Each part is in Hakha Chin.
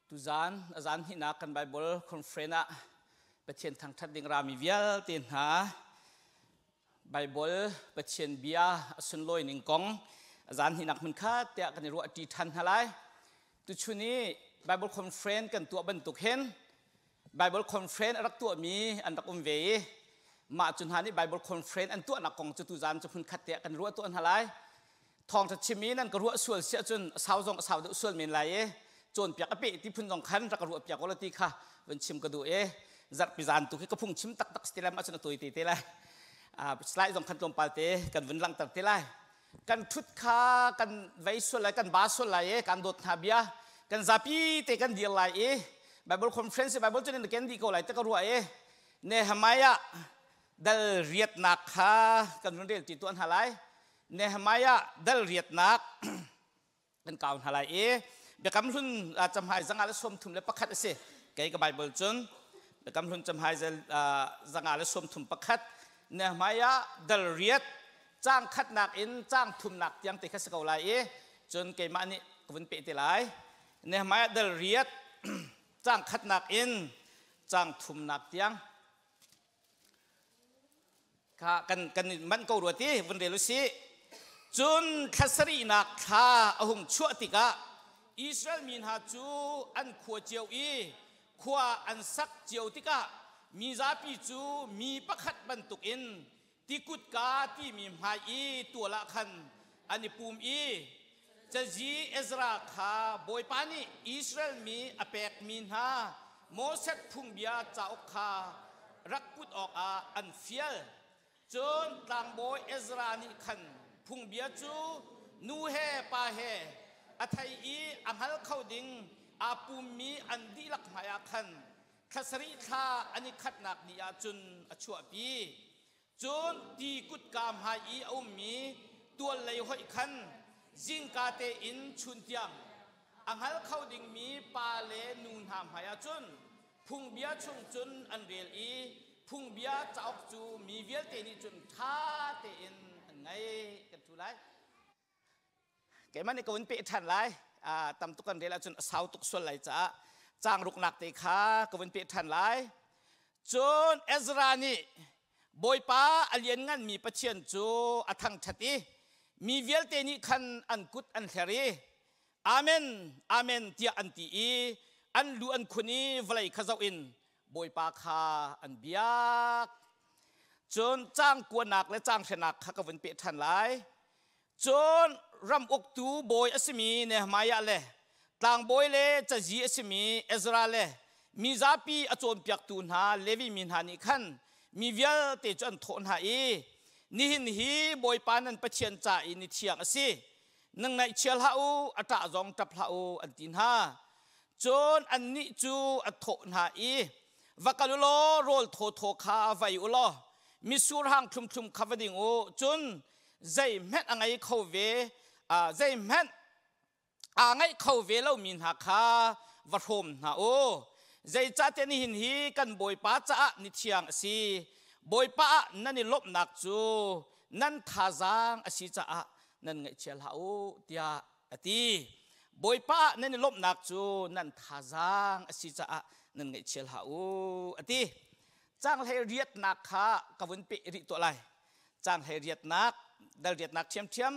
Tuzan a zan hnihnak kan Bible conference ah Pathian thangthat ding rami vialte hna Bible Pathian bia a sunlawi ning kong a zan hnihnak hmun khat tiah kan i ruah ṭi ṭhan hna lai. Tuchun i Bible conference kan tuah bantuk hin Bible conference a rak tuahmi an rak um ve i mah cu hna nih Bible conference an tuahnak kong cu tuzan cu hmun khat tiah kan ruah tuah hna lai. Thawngṭha chim i nan ka ruah sual si ahcun a sau zong a sau deuh sual men lai i cawnpiak a peh ti phun zong khan rak ka ruah piak ulaw ti kha van chim ka duh i zarhpi zan tu khi ka phung chim taktak si ti lai ahcun a tawi te te lai. Slide zong khan tlawmpal te kan vun langhter te lai. Kan ṭhut kha kan vei sual lai, kan ba sual lai i kan dawt hna bia kan zapi te kan dir lai i Bible conference Bible cu nan ken dih ko lai te ka ruah i Nehemiah dal riatnak kha kan vun rel ti tuah hna lai. Nehemiah dal riatnak kan kau hna lai i Biakam Hlun camhai 131 a si. Kei ka Bible cun Biakam Hlun camhai 131 Nehemiah dal riat caang khatnak in caang thumnak tiang te kha si ko lai i cun keimah nih ka vun peh te lai. Nehemiah dal riat caang khatnak in caang thumnak tiang Kha kan kan manh ko rua ti vun rel usih. Cun thla sarihnak thla a hung chuah tikah Israel mi hna cu an khua cio i khua an sak cio tikah mi zapi cu mi pakhat bantukin tikutka timi hmai i tual ah khan an i pum i cazi Ezra kha Bawipa nih Israel mi a pekmi hna Moses phungbia cauk kha rak put awkah an fial. Cun tlangbawi Ezra nih khan phungbia cu nu he pa he a thei i a hngal kho ding aa pummi an dihlak hmaiah khan thla sarih thla an i khatnak ni ah cun a chuahpi. Cun ti kutka hmai i a ummi tual lei hoih khan zingka tein chun tiang a hngal kho dingmi pa le nu hna hmaiah cun phungbia chung cun an rel i phungbia cauk cu mi vialte nih cun ṭha tein an ngaih. Kan ṭhu lai. Keimah nih ka vun peh ṭhan lai. Tam tuk kan rel ahcun a sau tuk sual lai caah caang ruknak te kha ka vun peh ṭhan lai. Cun Ezra nih Bawipa a liannganmi Pathian cu a thangṭhat i mi vialte nih khan an kut an hler i Amen, Amen tiah an ti i an lu an khun i vawlei kha zoh in Bawipa kha an biak. Cun caang kuanak le caang hrenak kha ka vun peh ṭhan lai. Cun ram uktu bawi a simi Nehemiah le tlangbawi le cazi a simi Ezra le mi zapi a cawnpiaktu hna Levi mi hna nih khan mi vialte cu an thawh hna i, Nihin hi Bawipa nan Pathian ca i ni thiang a si. Nang ngaihchia hlah u, a ṭah zong ṭap hlah u, an ti hna. Cun annih cu a thawh hna i, Va kal u law rawl thawthaw kha vai u law mitsur hang thlumthlum kha va ding u. Cun zeihmanh a ngei kho ve zeihmanh aa ngaih kho ve lomi hna kha va hrawm hna u. Zeicahtiah nihin hi kan Bawipa caah ni thiang a si. Bawipa ah nan i lawmhnak cu nan thazaang a si caah nan ngaihchia hlah u tiah a ti. Bawipa ah nan i lawmhnak cu nan thazaang a si caah nan ngaihchia hlah u a ti. Canghlei riatnak kha ka vun peh rih tuah lai. Canghlei riatnak, dal riatnak ṭhiamṭhiam.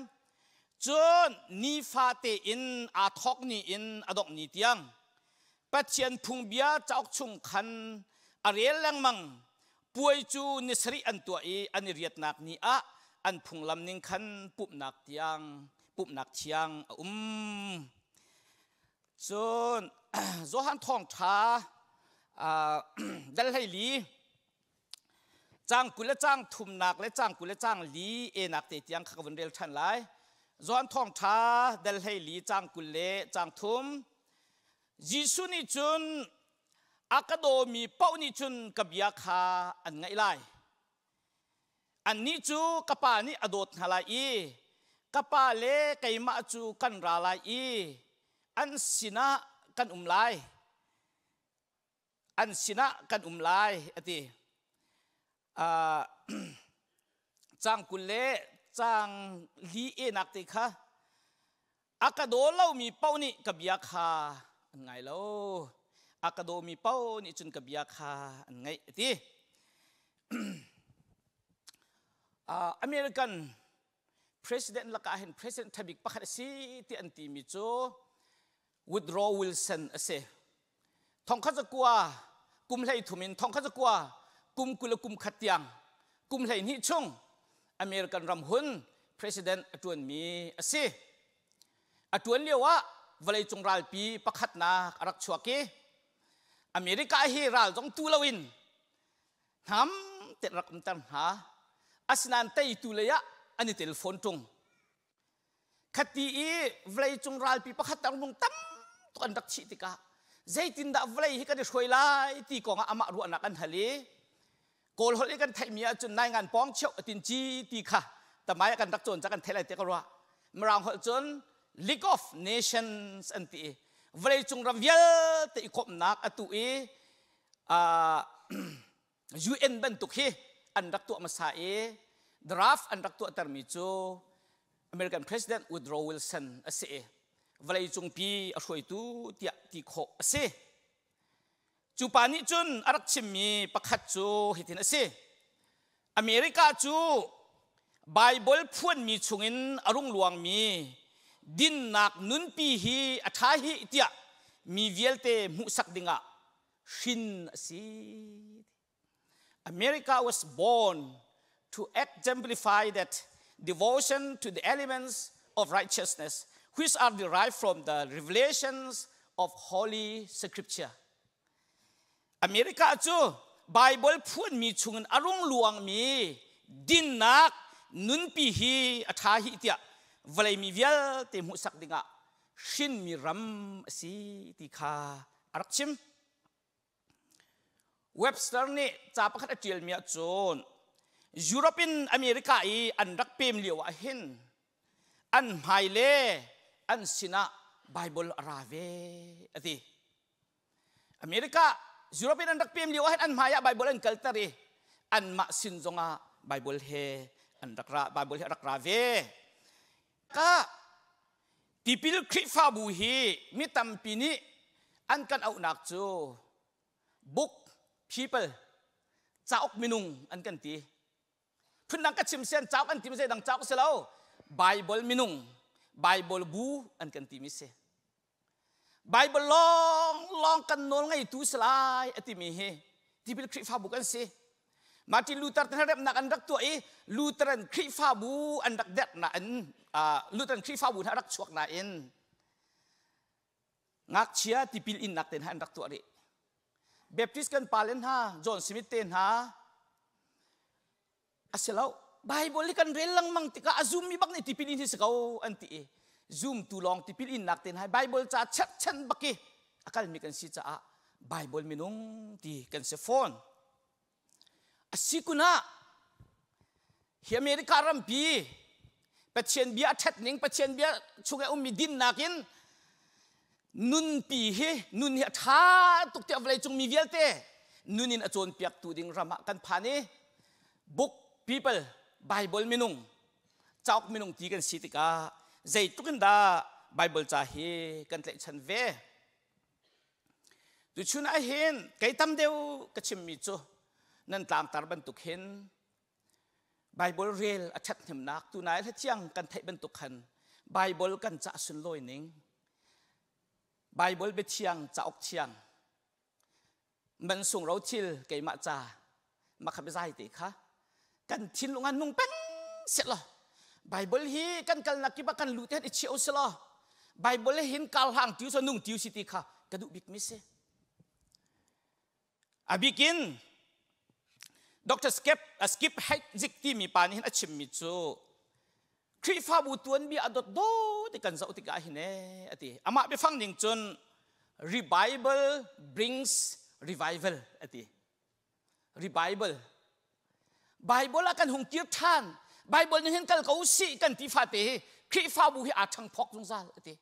Cun nifate in aa thawk ni in a dongh ni tiang Pathian phungbia cauk chung khan a rel lengmang. Puai cu ni sarih an tuah i an i riatnak ni ah an phunglam ning khan pumhnak tiang pumhnak thiang a um. Cun Johan Thawngṭha dal 14 caang 20 le caang thumnak le caang 20 le caang li enak te tiang kha ka vun rel ṭhan lai. Johan Thawngṭha dal 14 caang 20 le caang thum. Jesuh nih cun a ka dawmi paoh nih cun ka bia kha an ngaih lai. Annih cu ka Pa nih a dawt hna lai i ka Pa le keimah cu kan ra lai i an sinah kan um lai. An sinah kan um lai, a ti. Caang 20 le caang li enak te kha a ka daw lomi paoh nih ka bia kha an ngai lo. A ka dawmi paoh nih cun ka bia kha an ngaih a ti. American president lakah hin president ṭhabik pakhat a si ti an timi cu Woodrow Wilson a si. Thongkhat zakua kum hlei thum in thongkhat zakua kum 20 le kum khat tiang kum 12 chung American ram hun president a ṭuanmi a si. A ṭuan lio ah vawleicung ralpi pakhatnak a rak chuak i America hi ral zong tu loin hnam te rak umter hna. Asinain teitu lei ah an i tel fawn ṭung. Khati i vawleicung ralpi pakhat minung tam tuk an rak thih tikah zeitindah vawlei hi kan i hruai lai ti kong ah amah ruahnak an hal i Kawl holh i kan theihmi ahcun nai ngan pawng cheuh a tin ci ti kha tamai ah kan rak cawn ca kan theih lai te ka ruah. Mirang holh cun League of Nations an ti i vawleicung ram vialte i komhnak a tu i UN bantuk hi an rak tuah hmasa i draft an rak tuahtermi cu American President Woodrow Wilson a si i vawleicung pi a hruaitu tiah ti khawh a si. Cu pa nih cun a rak chimmi pakhat cu hitin a si. America cu Baibal phuanmi chungin a rung luangmi dinnak nunpi hi a ṭha hi tiah mi vialte hmuhsak dingah hrin a si. America was born to exemplify that devotion to the elements of righteousness which are derived from the revelations of Holy Scripture. America cu Bible phuanmi chungin a rung luangmi dinnak nunpi hi a ṭha hi tiah vawlei mi vialte hmuhsak dingah hrinmi ram a si ti kha a rak chim. Webster nih ca pakhat a ṭialmi ahcun Europe in America i an rak pem lio ah hin an hmai le an sinah Bible a ra ve a ti. America Europe in an rak pem lio ah hin an hmai ah Bible an kalter i anmah sin zongah Bible he an rak ra Bible he a rak ra ve. Ka Tipil Khrihfabu hi mi tampi nih an kan auhnak cu book people cauk minung an kan ti. Phundang ka chim sian cauk an timi zeidang cauk si lo. Bible minung, Bible bu an kan timi si. Bible lawng lawng kan nawl ngeitu si lai a timi hi tipil Khrihfabu kan si. Martin Luther te remnak an rak tuah i Lutheran Khrihfabu an rak derh nain Lutheran Khrihfabu hna rak chuak nain ngakchia tipil innak te hna an rak tuah rih. Baptist kan pale hna John Smith te hna a si lo Bible hi kan rel lengmang tikah a zummi bak nih tipil in hi si ko an ti i zumtu lawng tipil innak te hna Bible ca cherhchan bak i a kalmi kan si caah Bible minung ti kan si fawn a si kun ah hi America rampi Pathian bia a ṭhat ning Pathian bia chung i a ummi dinnak in nunpi hi nun hi a ṭha tuk tiah vawleicung mi vialte nun in a cawnpiaktu ding ram ah kan phan i book people Bible minung cauk minung ti kan si tikah zeitluk in dah Bible ca hi kan tlaihchan ve tuchun ah hin kei tam deuh ka chimmi cu nan tlangtar bantuk hin Bible rel a ṭhathnemnak tunai hlathiang kan theih bantuk khan Bible kan cah sunlawi ning Bible biathiang cauk thiang man sung ro thil keimah ca makha biazai te kha kan thinlung ah nung peng seh law Bible hi kan kalnak kip ah kan lu te i chia usih law Bible hin kar hlang tiu so nung tiu si ti kha ka duh bik mi si A bikin Dr. Skip, Skip Heitzik timi pa nih hin a chimmi cu Khrihfabu tuanbia a dot dot i kan zoh tikah hin ee a ti. Amah biafang ning cun revival brings revival a ti. Revival. Bible ah kan hung kir ṭhan. Bible nih hin kal ko sih kan ti fate hi Khrihfabu hi aa ṭhangphawk zungzal a ti.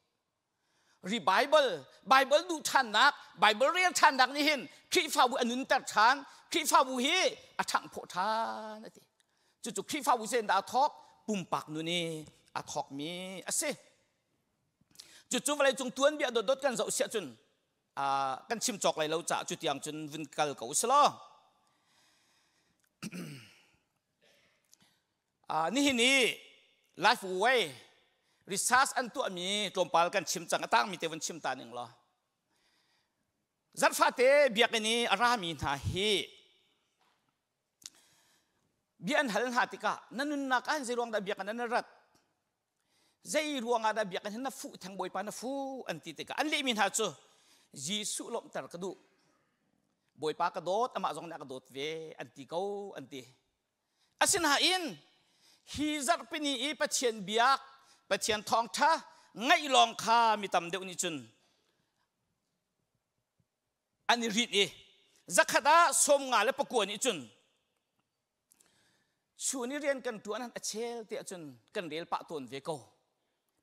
Revival, Bible duh ṭhannak, Bible rel ṭhannak nih hin Khrihfabu a nunter ṭhan, Khrihfabu hi a ṭhanghphawh ṭhan a ti. Cucu Khrihfabu sen dah a thawk, pumpak nun i a thawkmi a si. Cucu vawleicung tuanbia dotdot kan zoh siah cun. Kan chim cawk lai lo caah cu tiang cun vun kal ko usih law. Nihin i Life Way research an tuahmi tlawmpal kan chim cang, a tangmi te vun chim ta ning law. Zarhfate biakinn i a rami hna hi bia an hal hna tikah na nunnak ah zei ruang dah biakinn an rat, zei ruangah dah biakinn hin na fuh theng, Bawipa na fuh an ti tikah an lehmi hna cu Jesuh lawmhter ka duh, Bawipa ka dawt, amah zong nih a ka dawt ve an ti ko an ti. Asinain hi zarhpini i Pathian biak, Pathian thawngṭha ngaih lawng kha mi tam deuh nih cun an i rinh i zakhat ah 59 nih cun chun i rian kan ṭuan a chel te ahcun kan rel pah tawn ve ko.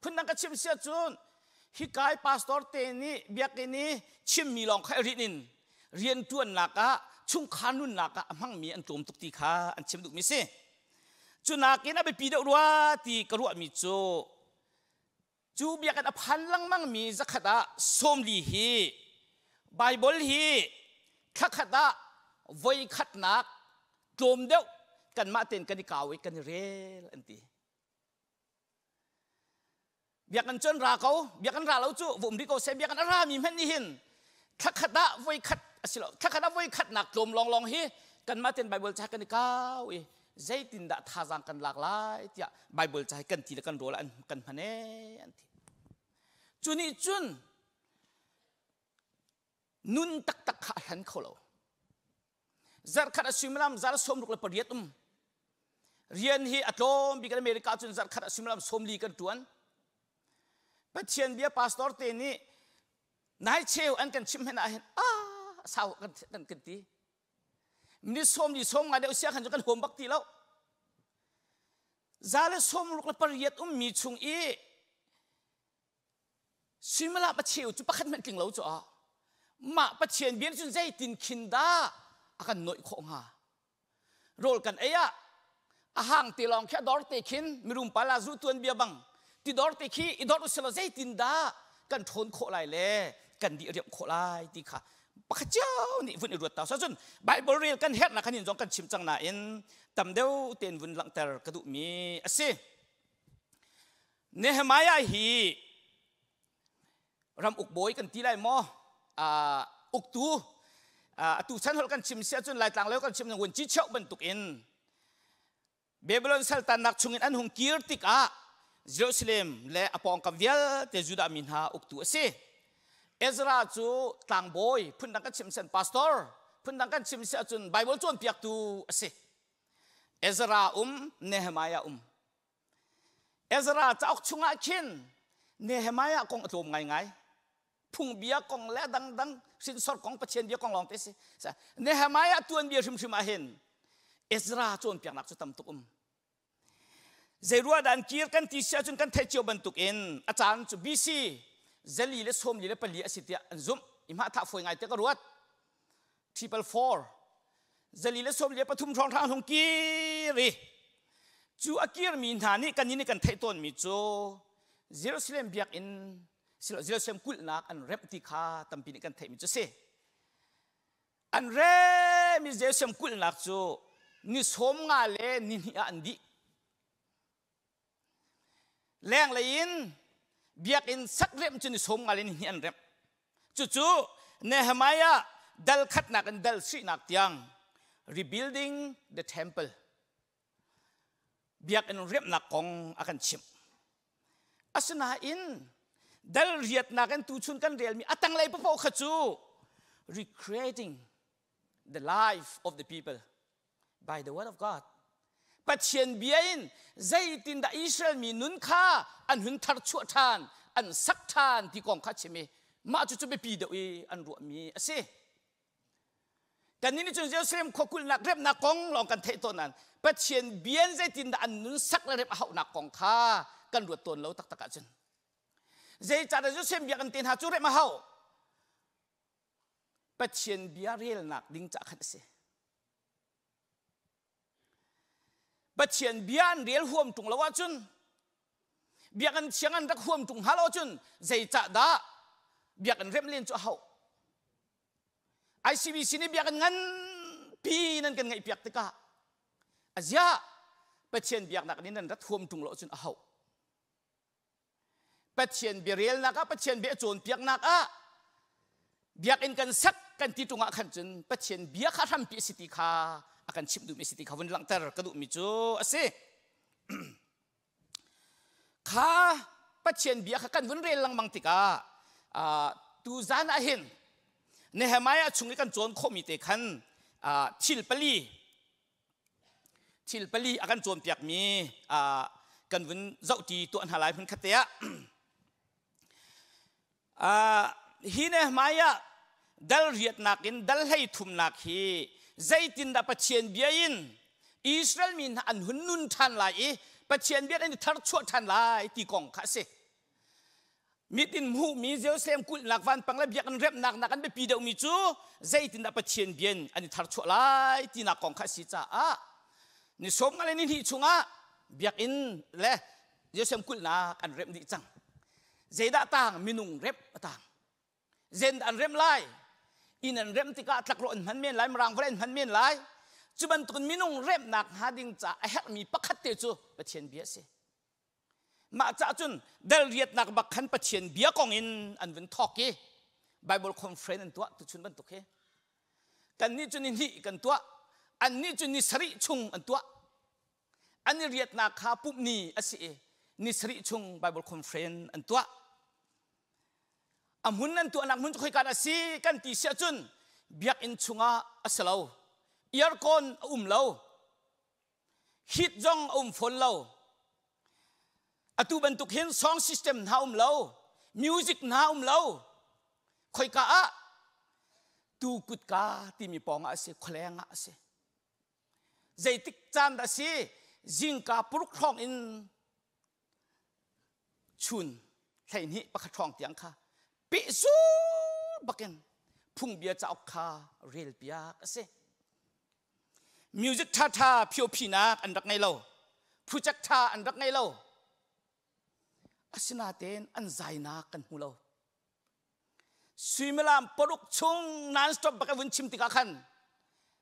Phundang ka chim si ahcun hikai pastor te nih biakinn i chimmi lawng kha i rinh in rian ṭuannak ah, chungkhar nunnak ah a hmangmi an tlawm tuk ti kha an chim duhmi si. Cu nakin a biapi deuh rua ti ka ruahmi cu cu biakinn a phan lengmangmi zakhat ah 40 hi Bible hi thlakhat ah voi khatnak tlawm deuh kanmah tein kan i kau i kan i rel an ti. Biakinn cu an ra ko, biakinn ra lo cu va um rih ko seh, biakinn a rami hmanh nih hin thlakhat ah voi khat a si lo, thlakhat ah voi khatnak tlawm lawnglawng hi kanmah tein Bible ca kan i kau i zeitindah thazaang kan lak lai tiah Bible ca hi kan ti le kan rawl an kan hman ee an ti. Cu nih cun nun taktak kha a hlan kho lo. Zarhkhat a suimilam zar 68 um. Rian hi a tlawm bik in America cun zarhkhat a suimilam 40 kan ṭuan. Pathian bia pastor te nih nai cheu an kan chimh hmanh ah hin ah sau kan kan kan ti. Ni 40 50 deuh sia khan cu kan huam bak ti lo. 168 ummi chung i Suimilam a cheu cu pakhat hmanh tling lo cu ah mah Pathian bia cun zeitin khin dah a kan nawih khawh hnga? Rawl kan ei ah a hang te lawng khi a dor te khin mirum pa la zu tuan bia bang ti dor te khi i dor usila zeitin dah kan ṭhawn khawh lai le kan dih riamh khawh lai ti kha pakhat cio nih vun i ruat ta so cun Bible rel kan herhnak kan in zong kan chim cang nain tam deuh tein vun langhter ka duhmi a si. Nehemiah hi ram ukbawi kan ti lai maw, uktu, atu chan holh kan chim si ahcun Laitlang leo kan chim ngun ci cheuh bantuk in Babylon saltannak chungin an hung kir tikah Jerusalem le a pawngkam vialte Judah mi hna uktu a si. Ezra cu tlangbawi, phundang kan chim sen pastor, phundang kan chim si ahcun Bible cawnpiaktu a si. Ezra um, Nehemiah um. Ezra cauk chungah khin Nehemiah kong a tlawm ngaingai. Phungbia kong le dangdang hrinsor kong, Pathian bia kong lawng te si. Nehemiah tuanbia hrimhrim ah hin Ezra cawnpiaknak cu tam tuk um. Zeiruah dah an kir kan ti si ahcun kan theih cio bantukin a caan cu BC 444 a si tiah an zumh. I hmah thah fawi ngai te ka ruat. 444 443 hrawnghrang hung kir i cu a kirmi hna nih kan nih kan theih tawnmi cu Jerusalem biakinn, Jerusalem kulhnak an remh ti kha tampi nih kan theihmi cu si. An rem i Jerusalem kulhnak cu ni 52 ah an dih. Lenglei in biakinn sak remh cu ni 52 an remh. Cucu Nehemiah dal khatnak in dal sihnak tiang rebuilding the temple, biakinn remhnak kong a kan chimh. Asinain dal riatnak in tuchun kan relmi a tanglei paoh kha cu recreating the life of the people by the word of God. Pathian bia in zeitindah Israel mi nun kha an hun thar chuah ṭhan, an sak ṭhan ti kong kha chim i mah cu cu biapi deuh i an ruahmi a si. Kannih nih cun Jerusalem khua kulhnak remnak kong lawng kan theih tawn nain Pathian bia in zeitindah an nun sak le remh a hauhnak kong kha kan ruat tawn lo taktak ahcun. Zeicahdah Jerusalem biakinn te hna cu remh a hauh? Pathian bia relnak ding cah khan a si. Pathian bia an rel huam ṭung lo ahcun, biakinn thiang an rak huam ṭung hnga lo ahcun zeicah dah biakinn remh len cu a hauh? ICBC nih biakinn nganpi nan kan ngeihpiak tikah aziah Pathian biaknak nih nan rat huam ṭung lo cun a hauh. Pathian biarelnak ah Pathian bia cawnpiaknak ah biakinn kan sak kan ti ṭung ah khan cun Pathian bia kha hrampi a si ti kha a kan chimh duhmi a si ti kha vun langhter ka duhmi cu a si. Kha Pathian bia kha kan vun rel lengmang tikah tuzan ah hin Nehemiah chung i kan cawn khawhmi te khan thil pali thil pali a kan cawnpiakmi kan vun zohti tuah hna lai hmun khat te ah. Hi Nehemiah dal riatnak in dal hlei thumnak hi zeitindah Pathian bia in Israel mi hna an hun nun ṭhan lai i Pathian bia an i tharchuah ṭhan lai ti kong kha a si. Mit in hmuhmi Jerusalem kulhnak vanpang le biakinn remhnak nak an biapi deuhmi cu zeitindah Pathian bia in an i tharchuah lai tinak kong kha a si caah ni sawm nga le ni hnih chungah biakinn le Jerusalem kulhnak an remh dih cang. Zeidah tang minung remh a tang. Zen an remh lai. Inn an remh tikah tlakrawh an hman men lai, mirang vawlei an hman men lai. Cu bantukin minung remhnak hnga ding ca a herhmi pakhat te cu Pathian bia a si. Mah caah cun dal riatnak bak khan Pathian bia kong in an vun thawk i Bible conference an tuah tuchun bantuk hi. Kannih cu ni hnih kan tuah, annih cu ni sarih chung an tuah. An i riatnak kha pumh ni a si i ni sarih chung Bible conference an tuah. A hmun an tuahnak hmun cu khoika dah a si kan ti si ahcun biakinn chungah a si lo. Aircon a um lo. Heat zong a um fawn lo. Atu bantuk hin song system hna um lo. Music hna um lo. Khoika ah tu kutka timi pawng ah a si, khualeng ah a si. Zeitik caan dah a si? Zingka paruk hrawng in chun 12 pakhat hrawng tiang kha pehzul bakin phungbia cauk kha relpiak a si. Music ṭhaṭha phiophinak an rak ngei lo. Project ṭha an rak ngei lo. Asinain an zainak kan hmu lo. Suimilam paruk chung non-stop bak vun chim tikah khan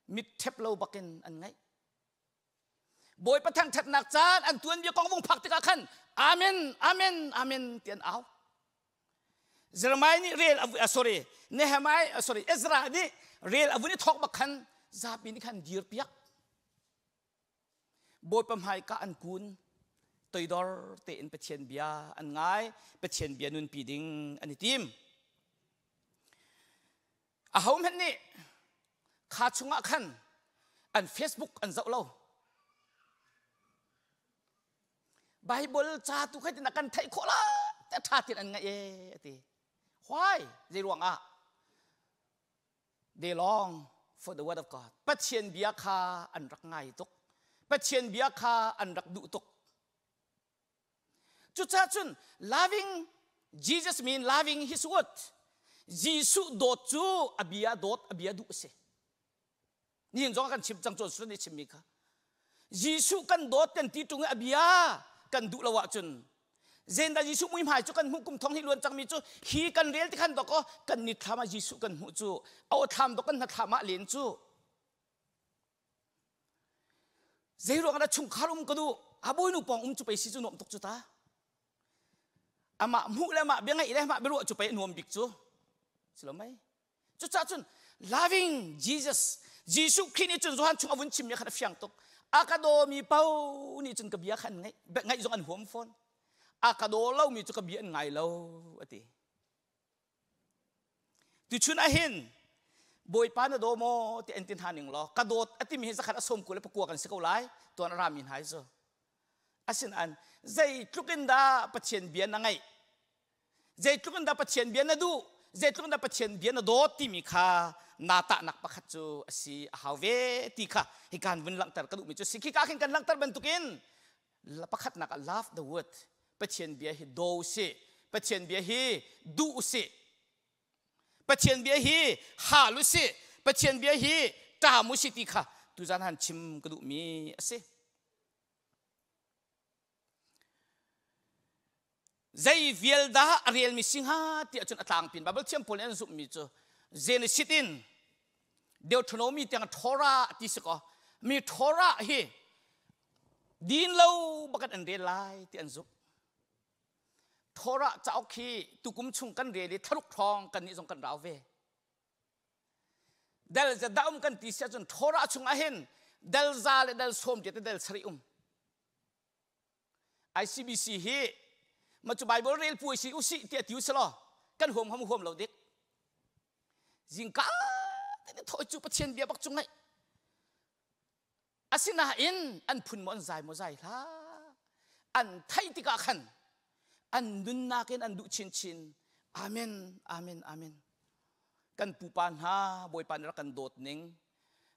mit ṭhep lo bakin an ngaih. Bawipa thangṭhatnak caan an tuanbia kong vung phak tikah khan Amen, Amen, Amen ti an au. Jeremiah nih rel a sorry Nehemiah sorry Ezra nih rel a vun i thawk bak khan zapi nih khan dir piak. Bawipa hmaika an kun toidor tein Pathian bia an ngai Pathian bia nunpi ding an i tim ahohmanh nih kha chungah khan an Facebook an zoh lo Bible ca tu kha tin a kan theih khawh la te tha tin an ngaih e ati why zei ruang ah They long for the word of God. Pathian bia kha an rak ngai tuk. Pathian bia kha an rak duh tuk. Cucaah cun loving Jesus mean loving his word. Jesuh dawt cu a bia dawt, a bia duh a si. Nihin zong kan chim cang cun sun i chimmi kha. Jesuh kan dawt kan ti ṭung i a bia kan duh lo ahcun Zendah Jesuh muihmai cu kan hmuh kum thong hi luan cangmi cu hi kan rel ti khan dok aw kan nithlam ah Jesuh kan hmuh cu a aw thlam dok kan hnathlam ah len cu zei ruang dah chungkhar um ka duh a bawinu pawng um cu pei si cu nuam tuk cu ta amah hmuh le amah bia ngaih le amah biaruah cu pei nuam bik cu si lo mei Cucaah cun loving Jesus Jesuh Khrih nih cun Johan chung a vun chimmi khan a fiang tuk. A ka dawmi paoh nih cun ka bia kha an ngaih ngaih zong an huam fawn. A ka daw lomi cu ka bia an ngai lo a ti. Tuchun ah hin Bawipa na daw maw ti an ti hna ning law ka dawt a timi hi zakhat a sawm 29 kan si ko lai tuan a rami hna hi cu. Asinain zeitluk in dah Pathian bia na ngaih Zeitluk in dah Pathian bia na duh, zeitluk in dah Pathian bia na dawt timi kha naa tahnak pakhat cu a si a hau ve ti kha hikan vun langhter ka duhmi cu si. Khika khin kan langhter bantukin pakhatnak ah love the word Pathian bia hi daw si Pathian bia hi duh usih Pathian bia hi hal usih Pathian bia hi ṭam usih ti kha tuzan han chim ka duhmi a si. Zei vial dah a relmi si hnga ti ahcun a tlangpin Bible thiam pawl nih an zumhmi cu Genesis in. Deuteronomy tiang Torah ti si ko. Mi Torah hi din lo bakat an rel lai ti an zumh. Torah cauk hi tukum chung kan rel i tharuk hrawng kan nih zong kan rau ve. Dal za da um kan ti si ahcun Torah chung ah hin dal za le dal sawm te dal sarih um. ICBC hi ma cu Bible rel puai si usih tiah ti usih kan huam huam huam lo dik. Zingka te thoi cu Pathian bia bak cu ngaih. Asinain an phun maw an zai maw zai hlah. An theih tikah khan an nunnak in an duh chinchin. Amen, amen, amen. Kan pupa hna Bawipa nih rak kan dawt ning,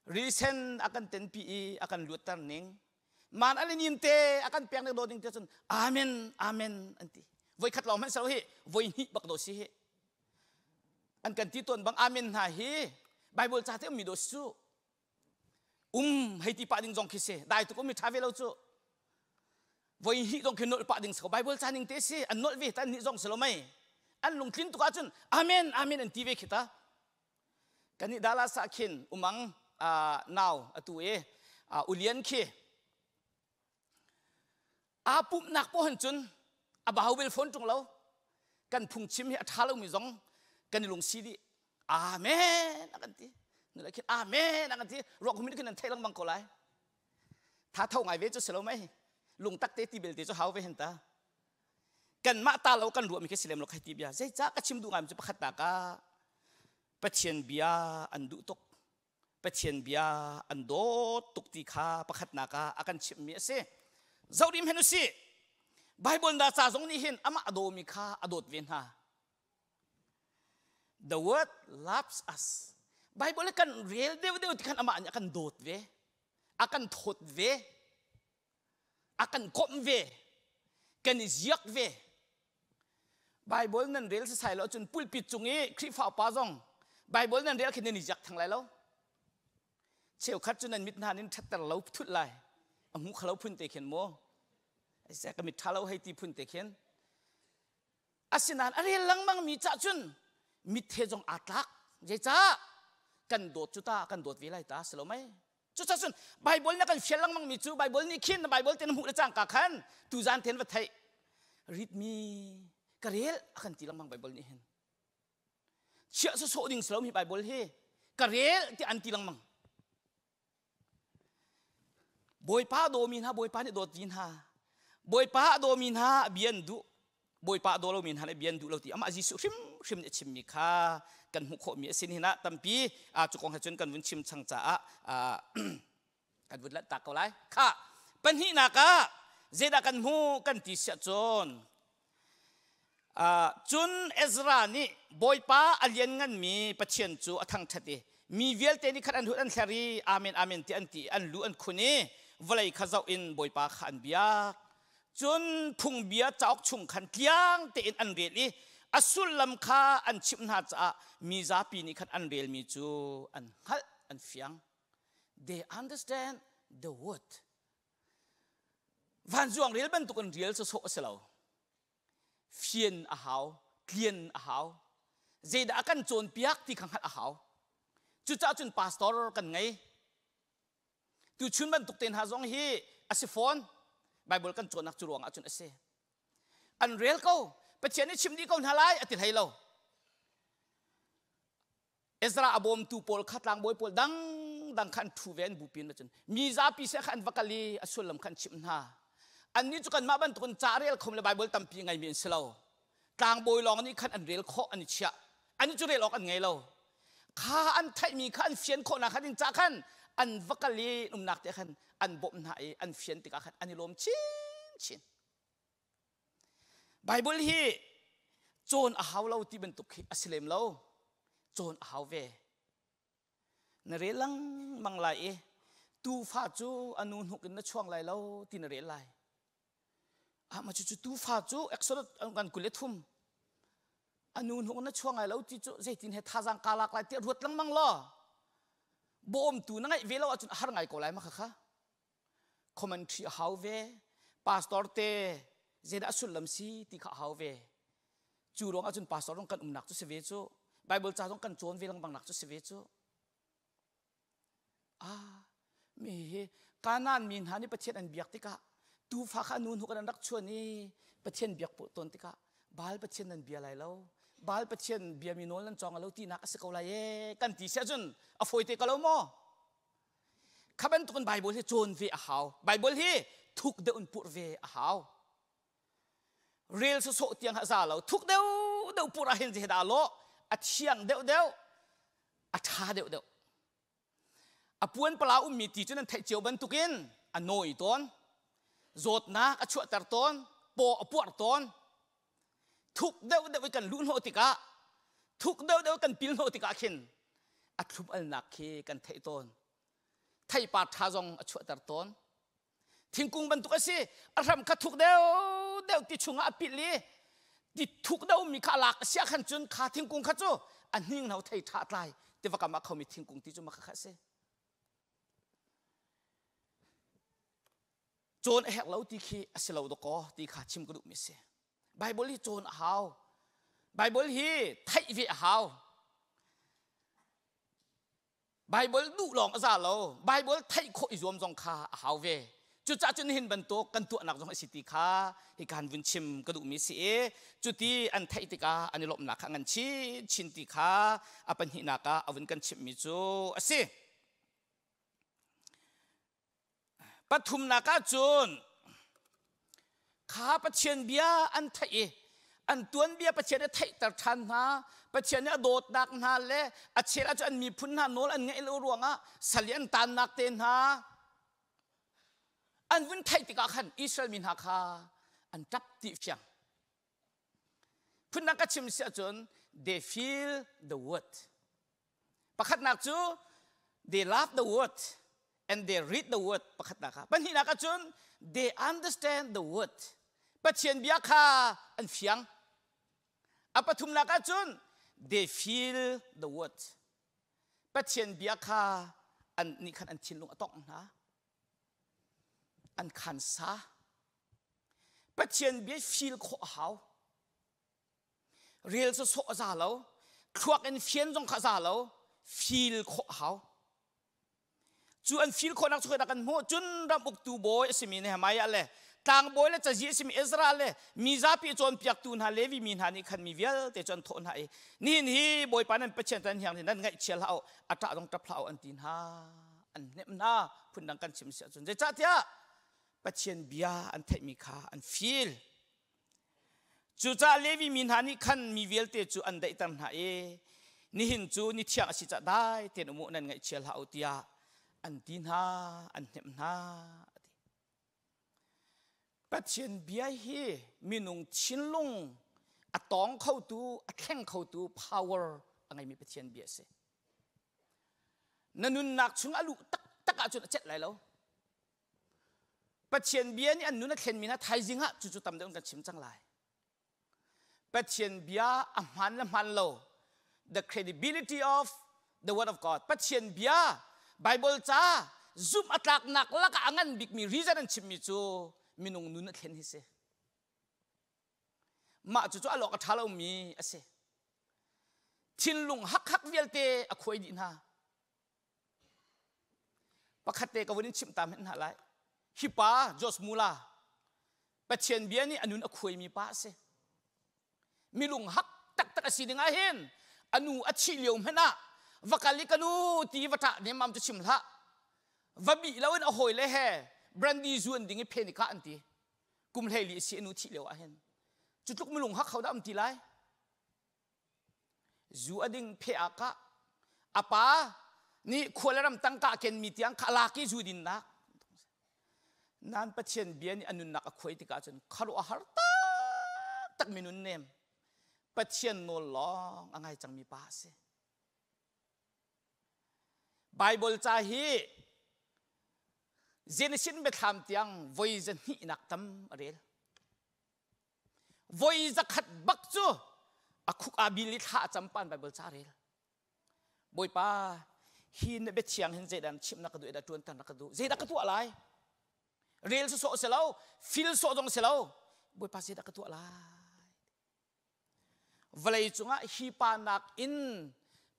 risen a kan tenpi i a kan luatter ning, man a nim te a kan pek ning dawt ning te cun amen, amen an ti. Voi khat lawng hmanh selo hi, voi hnih bak do si hi. An kan ti tawn bang amen hna hi Bible ca te ummi do si cu. Um hei ti pah ding zong khi si dai tuk um mi ṭha ve lo cu voi hnih zong khi nolh pah ding si ko Bible ca ning te si an nolh ve ta an nih zong si lo mei an lungtlin tuk ahcun amen amen an ti ve khi ta kan nih Dallas ah khin umang nau atu e ulian khi Aa pumhnak poh hin cun a bau bel fawn ṭung lo. Kan phungchim hi a ṭha lomi zong kan i lungsi dih. Amen a kan ti. Nule khin amen a kan ti. Ruak hum in khin nan theih lengmang ko lai. Tha tho ngai ve cu si lo mei. Lungtak te ti belte cu hau ve hen ta. Kanmah ta lo kan ruahmi khi si lem lo khai ti bia. Zeicah ka chim duh ngai mi cu pakhat nak ah Pathian bia an duh tuk. Pathian bia an dawt tuk ti kha pakhatnak ah a kan chimhmi a si. Zoh rim hen usih. Bible da ca zong nih hin amah a dawmi kha a dawt ve hna. The word loves us. Bible kan rel deuh deuh ti khan amah nih a kan dawt ve. A kan thawt ve. A kan komh ve. Kan i ziak ve. Bible nan rel sasai lo cun pulpit cung i Khrihfa upa zong Bible nan rel khi nan i ziak thang lai lo. Cheukhat cu nan mit hna nin ṭhatter lo thut lai. A hmu khalo phun te khin mu. Ai ka mit ṭha lo hei ti phun te khin. Asinain a rel lengmang mi cah cun mit he zong aa tlak. Zeicah? Kan dawt cu ta kan dawt ve lai ta si lo mei? Cucacun Bible na kan fial lengmang mi cu Bible nih khin na Bible te na hmuh le cangka khan tuzan ten va theih ritmi ka rel a kan ti lengmang Bible nih hin chiah sawsawh ding si lo mi Bible hi ka rel ti an ti lengmang Bawipa dawmi hna Bawipa nih dawt vi hna Bawipa a dawmi hna bia an duh Bawipa a daw lomi hna nih bia an duh lo ti amah Jesuh hrimhrim nih a chimmi kha kan hmuh khawhmi a si nihin ah tampi cu kong he cun kan vun chim chang caah kan vun lanhtak ko lai kha pahnihnak ah zeidah kan hmuh kan ti siah cun cun Ezra nih Bawipa a liannganmi Pathian cu a thangṭhat i mi vialte nih khan an hut an hler i amen amen ti an ti an lu an khun i vawlei kha zoh in Bawipa kha an biak Cun phungbia cauk chung khan tliang tein an rel i a sullam kha an chimh hna caah mi zapi nih khan an relmi cu an hngalh, an fiang. They understand the word. Vanzuang rel bantukin rel sawsawh a si lo. Fian a hau, tlian a hau. Zeidah a kan cawnpiak ti kha hngalh a hau. Cucaah cun pastor kan ngei. Tuchun bantuk te hna zong hi a si fawn. Bible kan cawnnak cu ruang ahcun a si. An rel ko. Pathian nih chim dih ko hna lai a ti hlei lo. Ezra a bawmtu pawl kha tlangbawi pawl dangdang kha an ṭhu ve an bupi in cun mi zapi se kha an va kal i a sullam kha an chimh hna. Annih cu kanmah bantukin ca rel khom le Bible tampi ngeimi an si lo. Tlangbawi lawng nih khan an rel khawh an i chiah. Annih cu rel awk an ngei lo. Kha an theihmi kha an fian khawhnak kha ding ca khan an va kal i umnak te khan an bawmh hna i an fian tikah khan an i lawm chinchin. Bible hi cawn a hau lo ti bantuk hi a si lem lo. Cawn a hau ve. Na rel lengmang lai i tuufa cu a nu hnuk in na chuang lai lo ti na rel lai. Ah ma cucu tuufa cu Exodus kan 23 a nu hnuk na chuang lai lo ti cu zeitin he thazaang ka lak lai tiah ruat lengmang law bawmtu na ngeih ve lo ahcun a har ngai ko lai ma kha commentary a hau ve pastor te zeidah a sullam si ti kha a hau ve cu ruang ahcun pastor zong kan umnak cu si ve cu bible ca zong kan cawn ve lengmang nak cu si ve cu. Ah, mi hi Kanaan mi hna nih Pathian an biak tikah tuufa kha nu hnuk an rak chuan i Pathian biak tawn tikah Baal Pathian nan bia lai lo Baal Pathian biami nawl nan cawng lo tinak a si ko lai ee kan ti si ahcun a fawi te ko lo maw? Kha bantukin Bible hi cawn ve a hau. Bible hi thuk deuh in purh ve a hau. Rel sawsawh tiang a za lo. Thuk deuh deuh purh ah hin zei dah lawh a thiang deuh deuh a ṭha deuh deuh. A puan pala ummi ti cu nan theih cio bantukin a nawi tawn. Zawtnak a chuahter tawn. Paw a puar tawn. Thuk deuh deuh i kan luh hnawh tikah thuk deuh deuh kan pil hnawh tikah khin a thlum alnak khi kan theih tawn. Theipar ṭha zong a chuahter tawn. Thingkung bantuk a si. A hram kha thuk deuh deuh ti chungah a pilh i ti thuk deuh mi kha a lak a si ahkhan cun kha thingkung kha cu a hninghno thei ṭha tlai tiva kam ah khomi thingkung ti cu mah kha a si. Cawn a herh lo ti khi a si lo dawkaw ti kha chim ka duhmi a si. Bible hi cawn a hau. Bible hi theih ve a hau. Bible duh lawng a za lo. Bible theih khawh i zuam zong kha a hau ve. Cucaah cun nihin bantuk kan tuahnak zong a si ti kha hi kan vun chim ka duhmi si i cuti an theih tikah an i lawmhnak kha ngan chin chin ti kha a pahnihnak ah a vun kan chimhmi cu a si. Pathumnak ah cun kha Pathian bia an theih i an tuanbia Pathian nih a theihter ṭhan hna. Pathian nih a dawtnak hna le a chel ah cun an miphun hna nawl an ngaih lo ruangah sal i an taannak te hna an vun theih tikah khan Israel mi hna kha an ṭap ti fiang. Phundang ka chim si ahcun they feel the word. Pakhatnak cu they love the word and they read the word pakhatnak ah. Pahnihnak ahcun they understand the word. Pathian bia kha an fiang. A pathumnak ahcun they feel the word. Pathian bia kha an nih khan an thinlung a tongh hna. An khansa. Pathian bia feel khawh a hau. Rel sawsawh a za lo. Thluak in fian zong kha a za lo. Feel khawh a hau. Cu an feel khawhnak cu kan hmuh. Cun ram uktu bawi a simi Nehemiah le tlangbawi le cazi a simi Ezra le mi zapi cawnpiaktu hna Levi mi hna nih khan mi vialte cu an thawh hna i nihin hi Bawipa nan Pathian tan hiang nan ngaihchia hlah u a ṭah zong ṭap hlah u an ti hna an hnemh hna phundang kan chim si ahcun zeicahtiah Pathian bia an theihmi kha an feel Cucaah Levi mi hna nih khan mi vialte cu an daihter hna i nihin cu ni thiang a si caah dai tein um u nan ngaihchia hlah u tiah an ti hna an hnemh hna a ti. Pathian bia hi minung thinlung a tawng khotu a thleng khotu power a ngeimi Pathian bia a si. Na nunnak chung a luh taktak ahcun a celh lai lo. Pathian bia nih an nun a thlenmi hna thaizing ah cucu tam deuh in kan chim cang lai. Pathian bia a hmaan le hmaan lo the credibility of the word of God Pathian bia Bible ca zumh a tlaknak lakah a ngan bikmi reason an chimmi cu minung nun a thlen hi si. Mah cucu a lawk a ṭha lomi a si. Thinlung hakhak vialte a khuai dih hna. Pakhat te ka vun in chimh ta hmanh hna lai. Hi pa Josh Mula Pathian bia nih a nun a khuaimi pa a si. Milung hak taktak a si ding ah hin a nu a thih lio hmanh ah va kal i ka nu ti va ṭah nemmam cu chim hlah. Va bih loin a hawile he brandy zuan ding i phen i kah an ti. Kum 14 a si a nu thih lio ah hin. Cu tluk milung hak ho dah um ti lai? Zu a ding phe ah kah a pa nih khua le ram tangka a kenmi tiang kha a lak i zu dinnak nan Pathian bia nih a nunnak a khuai tikah cun khuaruah a har taktak mi nun nem Pathian nawl lawng a ngai cangmi pa a si. Bible ca hi Genesis biathlam tiang voi zahnihnak tam a rel. Voi zakhat bak cu a khuk aa bil i thla a cam pan Bible ca rel. Bawipa, hi na biathiang hin zeidah chimh na ka duh, zeidah ṭuanter na ka duh, zeidah ka tuah lai? Rel sawsawh si lo, fil sawh zong si lo. Bawipa zeidah ka tuah lai? Vawlei cungah hi pa nakin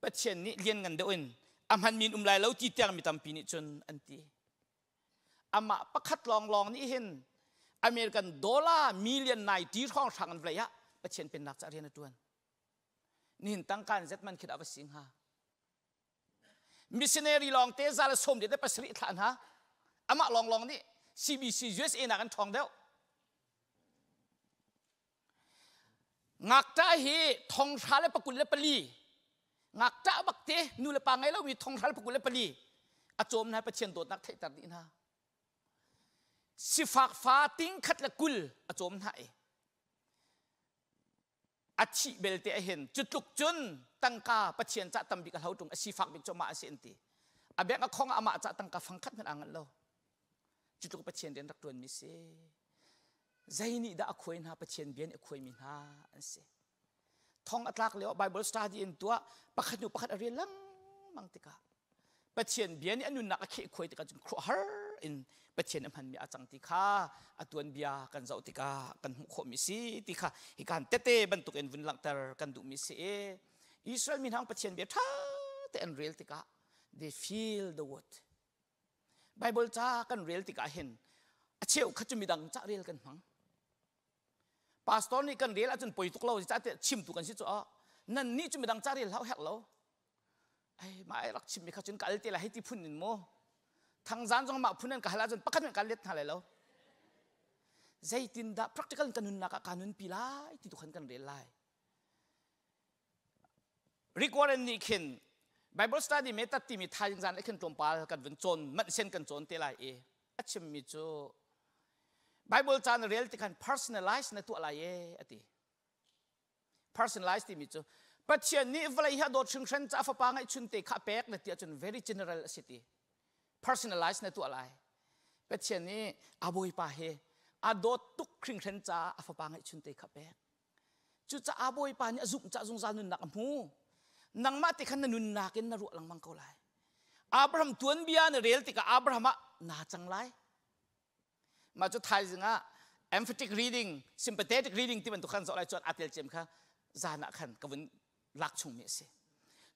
Pathian nih lianngan deuh in A hmanmi in um lai lo ti tiang mi tampi nih cun an ti. Amah pakhat lawnglawng nih hin American dollar million 90 hrawnghrang an vlei ah Pathian pennak ca rian a ṭuan. Nihin tangka in zet man khi dah va si hnga? Missionary lawng te za le sawm le pasarih thlah hna. Amah lawnglawng nih CBC USA nak an ṭhawng deuh. Ngakṭah hi thonghra le pakul le pali ngakṭah bak te nu le pa ngei lomi thonghra le pakul le pali a cawm hna Pathian dawtnak theihter dih hna. Sifak fa ting khat le 20 a cawm hna i a thih belte ahin cu tluk cun tangka Pathian cah tambik a hlo ṭung a sifak bik cu amah a si an ti. A bek a khong ah amah cah tangka fangkhat hmanh aa nganh lo. Cu tluk Pathian rian rak ṭuanmi si. Zei nih dah a khuai hna Pathian bia nih a khuaimi hna an si. Thong a tlak lio Bible study in tuah pakhat hnu pakhat a rel lengmang tikah Pathian bia nih a nunnak a kheh khuai tikah cun khuahar in Pathian a hmanmi a cang ti kha a tuanbia kan zoh tikah kan hmuh khawhmi si ti kha hikan tete bantuk in vun langhter kan duhmi si i Israel mi hna Pathian bia ṭha te an rel tikah they feel the word Bible ca kan rel tikah hin a cheu kha cu midang ca rel kan hmang. Pastor nih kan rel ahcun poi tuk lo ca te chimtu kan si cu ah nan nih cu midang ca rel hau herh lo. Ai mah ai rak chimmi kha cun ka al te lai hei ti phun in mu. Thangzan zong mah phun an ka hal ahcun pakhat hmanh ka let hna lai lo. Zeitindah practical kan nunnak ah ka nunpi lai ti tu khan kan rel lai. Rick Warren nih khin Bible study method timi thaizing zan khin tlawmpal kan vun cawn manh sen kan cawn te lai i a chimmi cu Bible ca na rel ti khan personalize na tuah lai e a ti. Personalize timi cu Pathian nih vawlei hi a dawt hringhran ca fapa ngaihchun te kha pek na ti ahcun very general a si ti. Personalize na tuah lai. Pathian nih a bawipa he a dawt tuk hringhran caah a fapa ngaihchun te kha pek. Cucaah Bawipa nih a zumh cah zungzal nunnak a hmu. Nangmah te khan na nunnak in na ruah lengmang ko lai. Abraham tuanbia na rel tikah Abraham ah naa cang lai. Mah cu thaizing ah emphatic reading, sympathetic reading ti bantuk khan zoh lai chuan aa tel cem kha zan ah khan ka vun lak chungmi a si.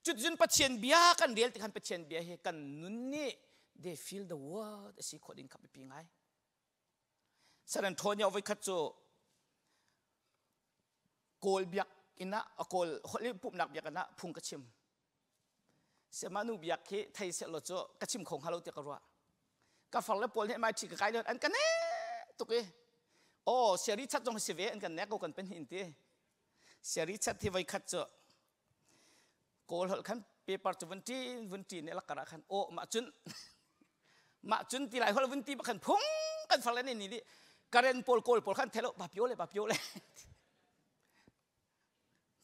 Cuticun Pathian bia kan rel tikhan Pathian bia hi kan nun nih they feel the word a si khawh ding kha biapi ngai. San Antonio voikhat cu Kawl biakinn ah a Kawl holh i pumhnak biakinn ah phung ka chim. Siamah nu biak hi thei sehlaw cu ka chim kho hnga lo tiah ka ruah. Ka far le pawl nih MIT ka kai lio an ka nek tuk i aw siari chat zong si ve an kan nek ko kan pahnih in ti. Siari chat hi voikhat cu Kawl holh khan paper cu vun ṭin vun ṭin i lakar ah khan aw mah cun mah cun ti lai holh vun ti khan phung kan far le ni ni Karen pawl kawl pawl khan thelo ba pio le ba pio le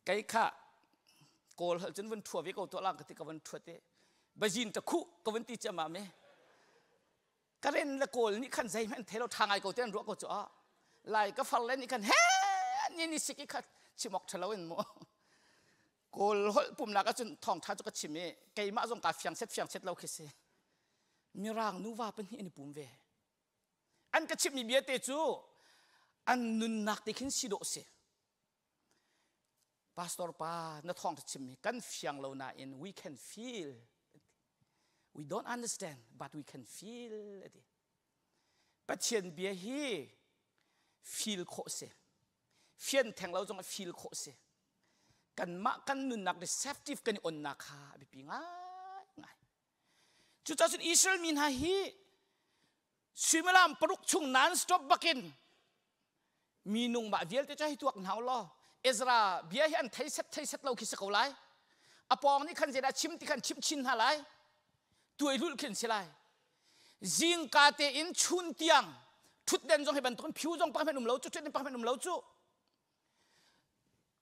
kei kha kawl holh cun vun thua ve ko tuah lang ka ti ka vun thuat i bazin ta khu ka vun ti chiama me Karen le kawl nih khan zeihmanh thei lo ṭha ngai ko te an ruah ko cu ah lai ka far le nih khan he ni ni sik i kha chim awk ṭhalo in mu kawl holh pumnak ahcun thawngṭha cu ka chim i keimah zong kaa fiang set fiang set lo khi si mirang nuva pahnih an i pum ve an ka chimmi bia te cu an nunnak te khin si dawh si Pastor pa na thawng chimmi kan fiang lo nain we can feel we don't understand but we can feel ati Pathian bia hi feel khawh si fian theng lo zong feel khawh si kanmah kan nunnak receptive kan i onnak kha a biapi ngai ngai cucaah cun Israel mi hna hi suimilam paruk chung non stop bakin minung mah vialte cu hei tuak hna u law Ezra bia hi an thei set thei set lo khi si ko lai a pawng nih khan zeidah chim ti khan chimh chin hna lai tuai lulh khin si lai zingka tein chun tiang ṭhutden zong hi bantukin phiu zong pakhat um lo cu ṭhutden pakhat um lo cu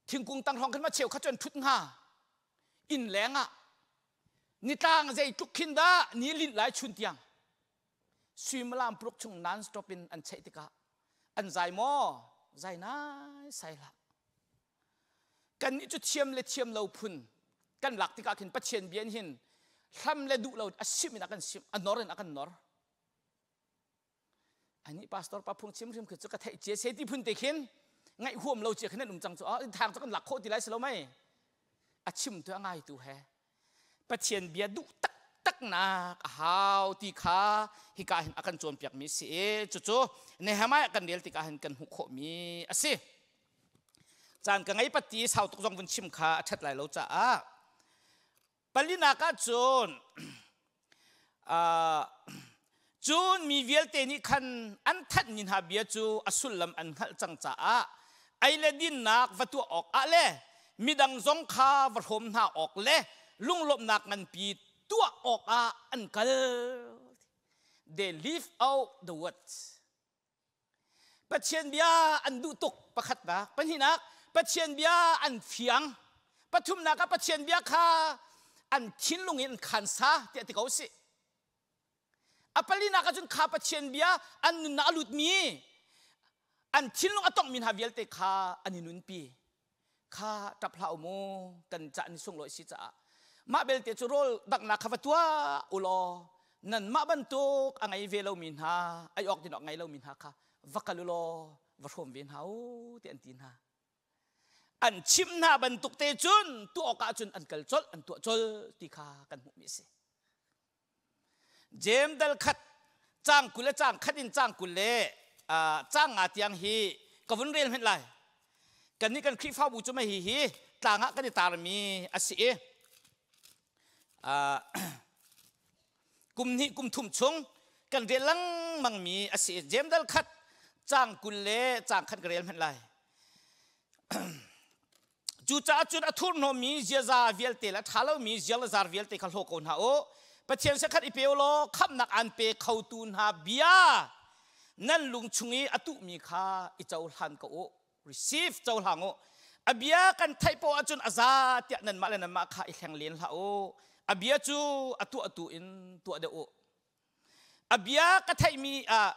thingkung tang hrawng khan ma cheu kha cu an ṭhut hnga inn leng ah nitlang zeitluk khin dah ni linh lai chun tiang suimilam paruk chung non stop in an cheih tikah an zai maw zai nai sai hlah kannih cu thiam le thiam lo phun kan lak tikah khin Pathian bia hin hlam le duh lo a sim in a kan sim a nor in a kan nor ani pastor pa phung chim hrim khi cu ka theih cia se ti phun te khin ngaih huam lo cia khin an um cang cu a thang cu kan lak khawh ti lai si lo mei a chim tu a ngai tu he Pathian bia duh tak. taktaknak a hau ti kha hika hin a kan cawnpiakmi si i cucu Nehemiah kan rel tikah hin kan hmuh khawhmi a si. Caan ka ngei pat ti sau tuk zong vun chim kha a ṭhat lai lo caah palinak ah cun cun mi vialte nih khan an thanhmi hna bia cu a sullam an hngalh cang caah ei le dinnak va tuah awk ah le midang zong kha va hrawm hna awk le lunglawmhnak nganpi tuah awkah an kal. They live out the words. Pathian bia an duh tuk pakhatnak. Pahnihnak, Pathian bia an fiang. Pathumnak ah Pathian bia kha an thinlung in an khansa tiah ti ko sih. A palinak ah cun kha Pathian bia an nunnak a lutmi an thinlung a tonghmi hna vialte kha an i nunpi. Kha ṭap hlah u mu kan cah ni sunglawi si caah mah belte cu rawl danghnak kha va tuah u law nanmah bantuk a ngei ve lomi hna ei awk din awk ngei lomi hna kha va kal u law va hrawm ve hna u ti an ti hna. An chimh hna bantuk te cun tuah awkah cun an kal colh an tuah colh ti kha kan hmuhmi a si. Jeim dal khat caang 20 le caang khat in caang 20 le caang nga tiang hi ka vun rel hmenh lai. Kannih kan Khrihfabu cu mei hi tlang ah kan i tarmi a si i kum hnih kum thum chung kan rel lengmangmi a si i Jeim dal khat caang 20 le caang khat ka rel hmenh lai. Cucaah cun a thurhnawmmi ziaza vialte le a ṭha lomi zialzar vialte kha hlaw ko hna u. Pathian sakhat i pe u law khamhnak aan pe khotu hna bia nan lung chung i a tuhmi kha i cohlan ko u. Receive cohlang u. A bia kan theih poah ahcun a za tiah nanmah le nanmah kha i hleng len hlah u. A bia cu a tuahtu in tuah deuh u. A bia ka theihmi ah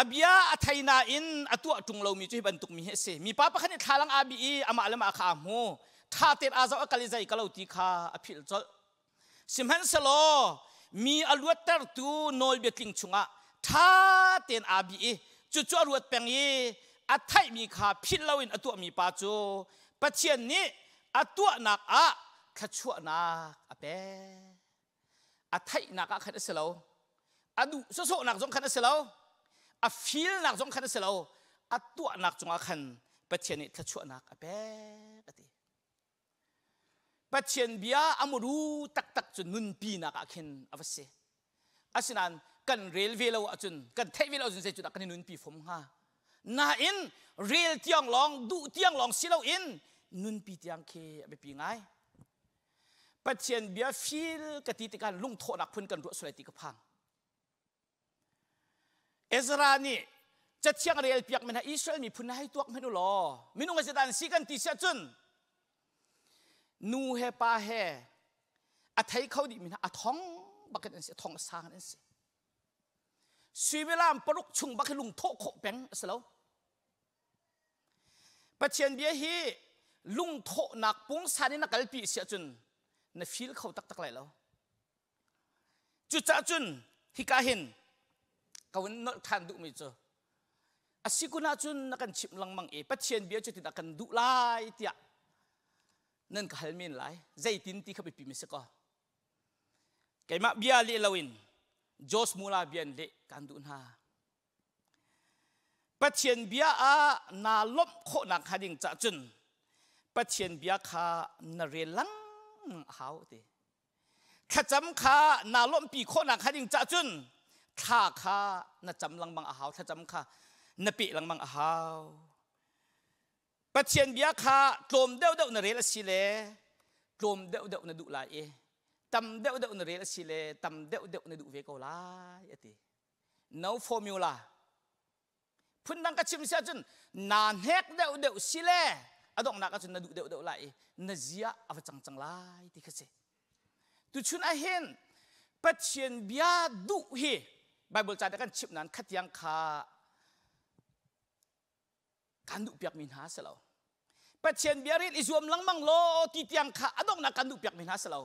A bia a thei nain a tuah ṭung lomi cu hi bantuk mi hi a si. Mipa pakhat nih thlalang aa bih i amah le mah kha aa hmu. Ṭha tein aa zoh a kal i zei ka lo ti kha a philh colh. Sihmanhsehlaw mi a luattertu nawlbia tling chungah ṭha tein aa bih i cucu a ruat peng i a theihmi kha philh loin a tuahmi pa cu Pathian nih a tuahnak ah thluachuahnak a pek. A theihnak ah khan a si lo a duh sawsawhnak zong khan a si lo a filnak zong khan a si lo a tuahnak cungah khan Pathian nih thluachuahnak a pek a ti Pathian bia a muru taktak cu nunpinak ah khin a va si asinain kan rel ve lo ahcun kan theih ve lo ahcun zeicudah kan i nunpi fom hnga nain rel tiang lawng duh tiang lawng si loin nunpi tiang khi a biapi ngai Pathian bia fil ka ti tikah lungthawhnak phun kan ruah sual ti ka phang. Ezra nih cathiang rel piak men Israel miphun hei tuak men u law minung a zedan si kan ti siah cun nu he pa he a thei kho dih mi hna a thong bakin an si a thong a sang an si suimilam paruk chung bak hi lungthawh khawh peng a si lo Pathian bia hi lungthawhnak pungsan in na kalpi si ahcun na feel kho taktak lai lo. Cucaah cun hika hin ka vun nolh ṭhan duhmi cu a si kun ahcun na kan chimh lengmang i Pathian bia cu tin a kan duh lai tiah nan ka hal men lai. Zeitin ti kha biapi mi si kaw. Keimah bia leh loin Josh Mula bia in leh kaan duh hna. Pathian bia ah naa lawmh khawhnak hnga ding cah cun Pathian bia kha na rel lengmang a hau ti. Thlacam kha naa lawmhpi khawhnak hnga ding cah cun thla kha na cam lengmang a hau, thlacam kha na peh lengmang a hau. Pathian bia kha tlawm deuhdeuh na rel a si le tlawm deuhdeuh na duh lai i tam deuhdeuh na rel a si le tam deuhdeuh na duh ve ko lai a ti. No formula. Phundang ka chim si ahcun naa hnek deuhdeuh si le a donghnak ahcun na duh deuhdeuh lai i na zia a va cang cang lai ti kha si. Tuchun ahhin Pathian bia duh hi Bible ca kan chimh nain khatiang kha kan duhpiakmi hna si lo. Pathian bia rel i zuam lengmang law ti tiang kha a donghnak kan duhpiakmi hna si lo.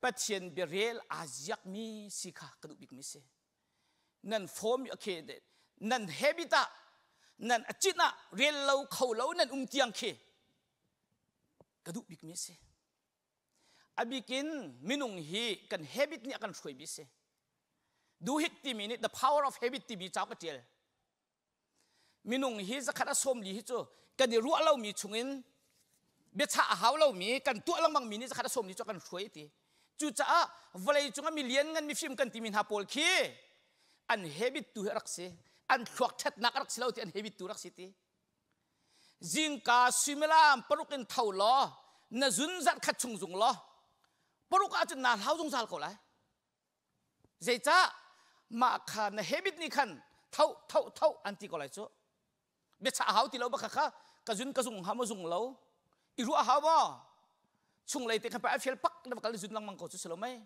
Pathian bia rel aa ziakmi si kha ka duh bikmi si. Nan form okay nan habit ah nan acin ah rel lo kho lo nan um tiang khi ka duh bikmi si. A bikin minung hi kan habit nih a kan hruaimi si. Duhik timi nih The Power of Habit timi cauk a ṭial. Minung hi zakhat a 40 hi cu kan i ruah lomi chungin biachah a hau lomi kan tuah lengmangmi nih zakhat a 40 cu a kan hruai ti. Cucaah vawlei cungah mi lianngan mifim kan timi hna pawl khi an habit tu hi a rak si. An thluak ṭhatnak a rak si lo ti an habit tu rak si ti. Zingka suimilam 6 in tho law na zun zarh khat chung zung law 6 ahcun naa hlau zungzal ko lai. Zeicah mah kha na habit nih khan tho tho tho an ti ko lai cu. Biachah a hau ti lo bak kha ka zun ka zung hnga maw zung lo i ruah a hau maw chunglei te khan pa a fial pak na va kal zun lengmang ko cu si lo mei.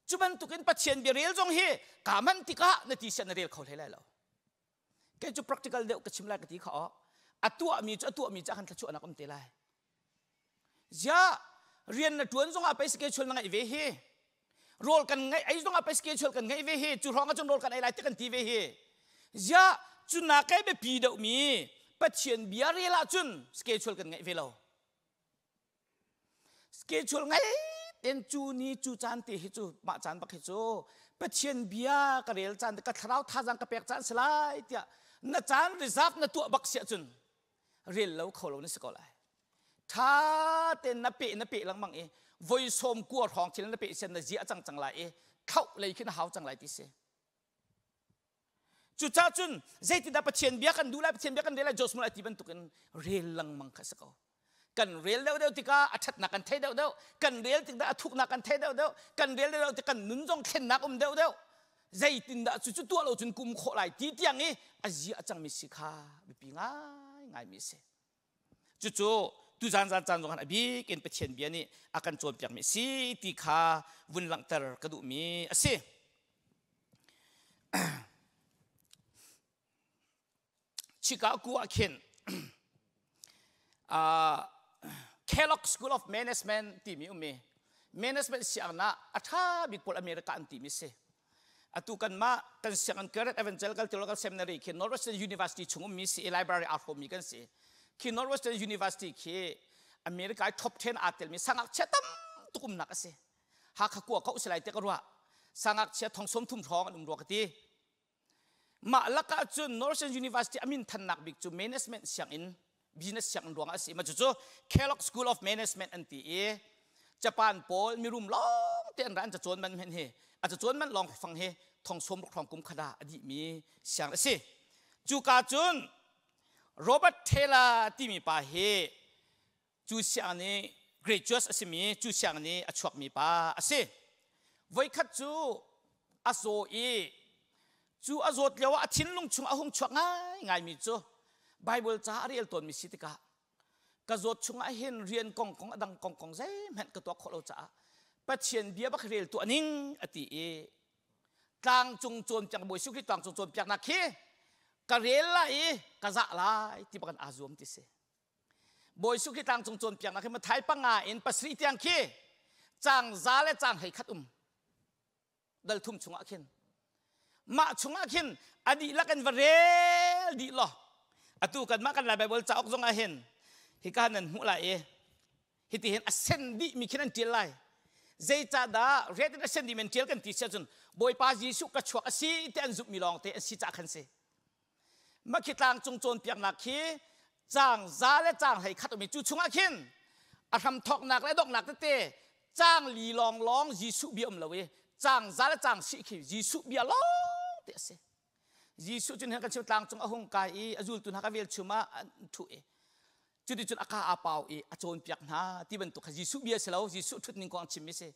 Cu bantukin Pathian bia rel zong hi kaa manh tikah na ti sian na rel kho hlei lai lo. Kei cu practical deuh ka chim lai ka ti kha aw. A tuahmi cu a tuahmi ca khan thluachuahnak um te lai. Ziah rian na tuan zongah pei schedule na ngeih ve hi. Rawl kan ngeih ei zongah pei schedule kan ngeih ve hi. Cu hrawng ahcun rawl kan ei lai ti kan ti ve hi. Ziah cu na kai biapi deuhmi Pathian bia rel ahcun schedule kan ngeih ve lo. Schedule ngai ten cu ni cu caan te hi cu mah caan bak hi cu Pathian bia ka rel caan ka thlarau thazaang ka pek caan si lai tiah na caan reserve na tuah bak siah cun rel lo kho lo na si ko lai. Tha ten na pe na pe lengmang i voi sawm kua hrawng thil na pe sian na zia cang cang lai i thlauh lei khi na hau cang lai ti si. Cucaah cun zeitindah Pathian bia kan duh lai, Pathian bia kan rel lai, Joshua lai ti bantukin rel lengmang kha si ko. Kan rel deuhdeuh tikah a ṭhatnak kan thei deuhdeuh, kan rel tik dah a thuknak kan thei deuhdeuh, kan rel deuhdeuh tik kan nun zong thlennak um deuhdeuh. Zeitindah cu cu tuah lo cun kum khawh lai ti tiang i a zia a cangmi si kha biapi ngaingaimi a si. Cucu tuzan zan caan zong a bik in Pathian bia nih a kan cawnpiakmi a si ti kha vun langhter ka duhmi a si. Chicago ah khin Kellogg School of Management timi ummi management sianginn ah a ṭha bik pawl America an timi si. Atu kanmah kan sianginn Garrett Evangelical Theological Seminary khi Northwestern University chung ummi si i library aa hrawmmi kan si. Khi Northwestern University khi America i top 10 aa telmi sangakchia tam tuk umnak a si. Hakha kua ko si lai ti ka ruah. Sangakchia thong 30 hrawng an um rua ka ti. Mah lakah cun Northwestern University a min thannak bik cu management sianginn business sianginn ruangah a si. Mah cucu Kellogg School of Management an ti i Japan pawl mirum lawng te an ra an cacawn man hen hi a cacawn man lawng fang hi thong sawm ruk hrawng kum khat ah a dihmi siang a si. Cuka cun Robert Taylor timi pa hi cu siang nih graduate a simi cu siang nih a chuakmi pa a si. Voikhat cu a zaw i cu a zawt lio ah a thinlung chung a hung chuak ngaingaimi cu Bible ca a rel tawnmi si tikah ka zawt chungah hin rian kong kong a dang kong kong zeihmanh ka tuah khawh lo caah Pathian bia bak rel tuah ning a ti i tlangcung cawnpiak Bawi Jesuh Khrih tlangcung cawnpiaknak khi ka rel lai i ka zah lai ti bak in aa zuam ti si. Bawi Jesuh Khrih tlangcung cawnpiaknak hi Mathai 5 in 7 tiang khi cang za le cang 11 um dal thum chungah khin mah chungah khin a dihlak in va rel dih law atu kan mah kan Lai Bible cauk zong ah hin hika nan hmuh lai i hiti hin a sen dih mi khin an tial lai zeicahdah red in a sen dih mi an tial kan ti si ahcun Bawipa Jesuh ka chuak a si ti an zumh mi lawng te an si cah khan si Makhi tlangcung cawnpiaknak khi caang za le caang 11 um i cu chungah khin a hramthawknak le donghnak tete caang li lawnglawng Jesuh bia um lo i caang za le caang sih khi Jesuh bia lawng te a si. Jesuh cu kan chim tlangcung a hung kai i a zultu hna ka velchum ah an ṭhu i cuticun a ka aa pau i a cawnpiak hna ti bantuk kha Jesuh bia si lo Jesuh ṭhut ning kong chimmi si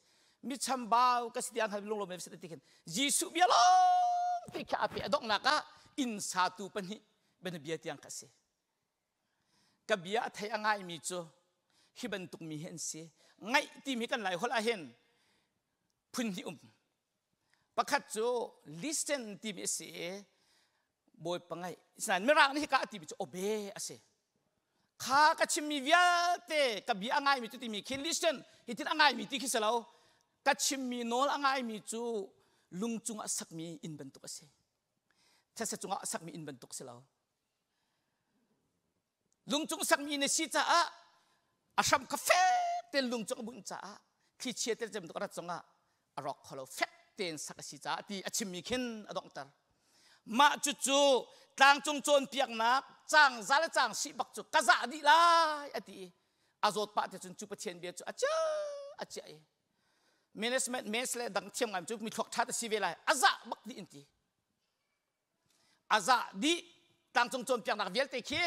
mi chambau ka si tiang hal lunglawm si ti khin Jesuh bia lawng ti khi a pe a donghnak ah inn satu pahnih bianabia tiang kha si ka bia a thei a ngaimi cu hi bantuk mi hi an si ngaih timi kan lai holh ah hin phun hnih um pakhat cu listen timi a si i Bawipa ngaih sinain mirang nih hika a timi cu obey a si kha ka chimmi vialte ka bia a ngaimi cu timi khi listen hitin a ngaimi ti khi si lo ka chimmi nawl a ngaimi cu lung cungah sakmi inn bantuk a si these cungah sakmi inn bantuk si lo lung cung sakmi na si caah a hram kha fek tein lung cung a bunh caah Thlichia te cem tuk rat zongah a rawk kho lo fek tein sak a si caah ti a chimmi khin a donghter. Mah cucu tlangcung cawnpiaknak cang za le cang sih bak cu ka zah dih lai a ti i a zawt pah te cun cu Pathian bia cu a chia a chiah i management mes le dang thiam ngai cu mi thluak ṭha te si ve lai a zah bak dih in ti. A zah dih tlangcung cawnpiaknak vialte khi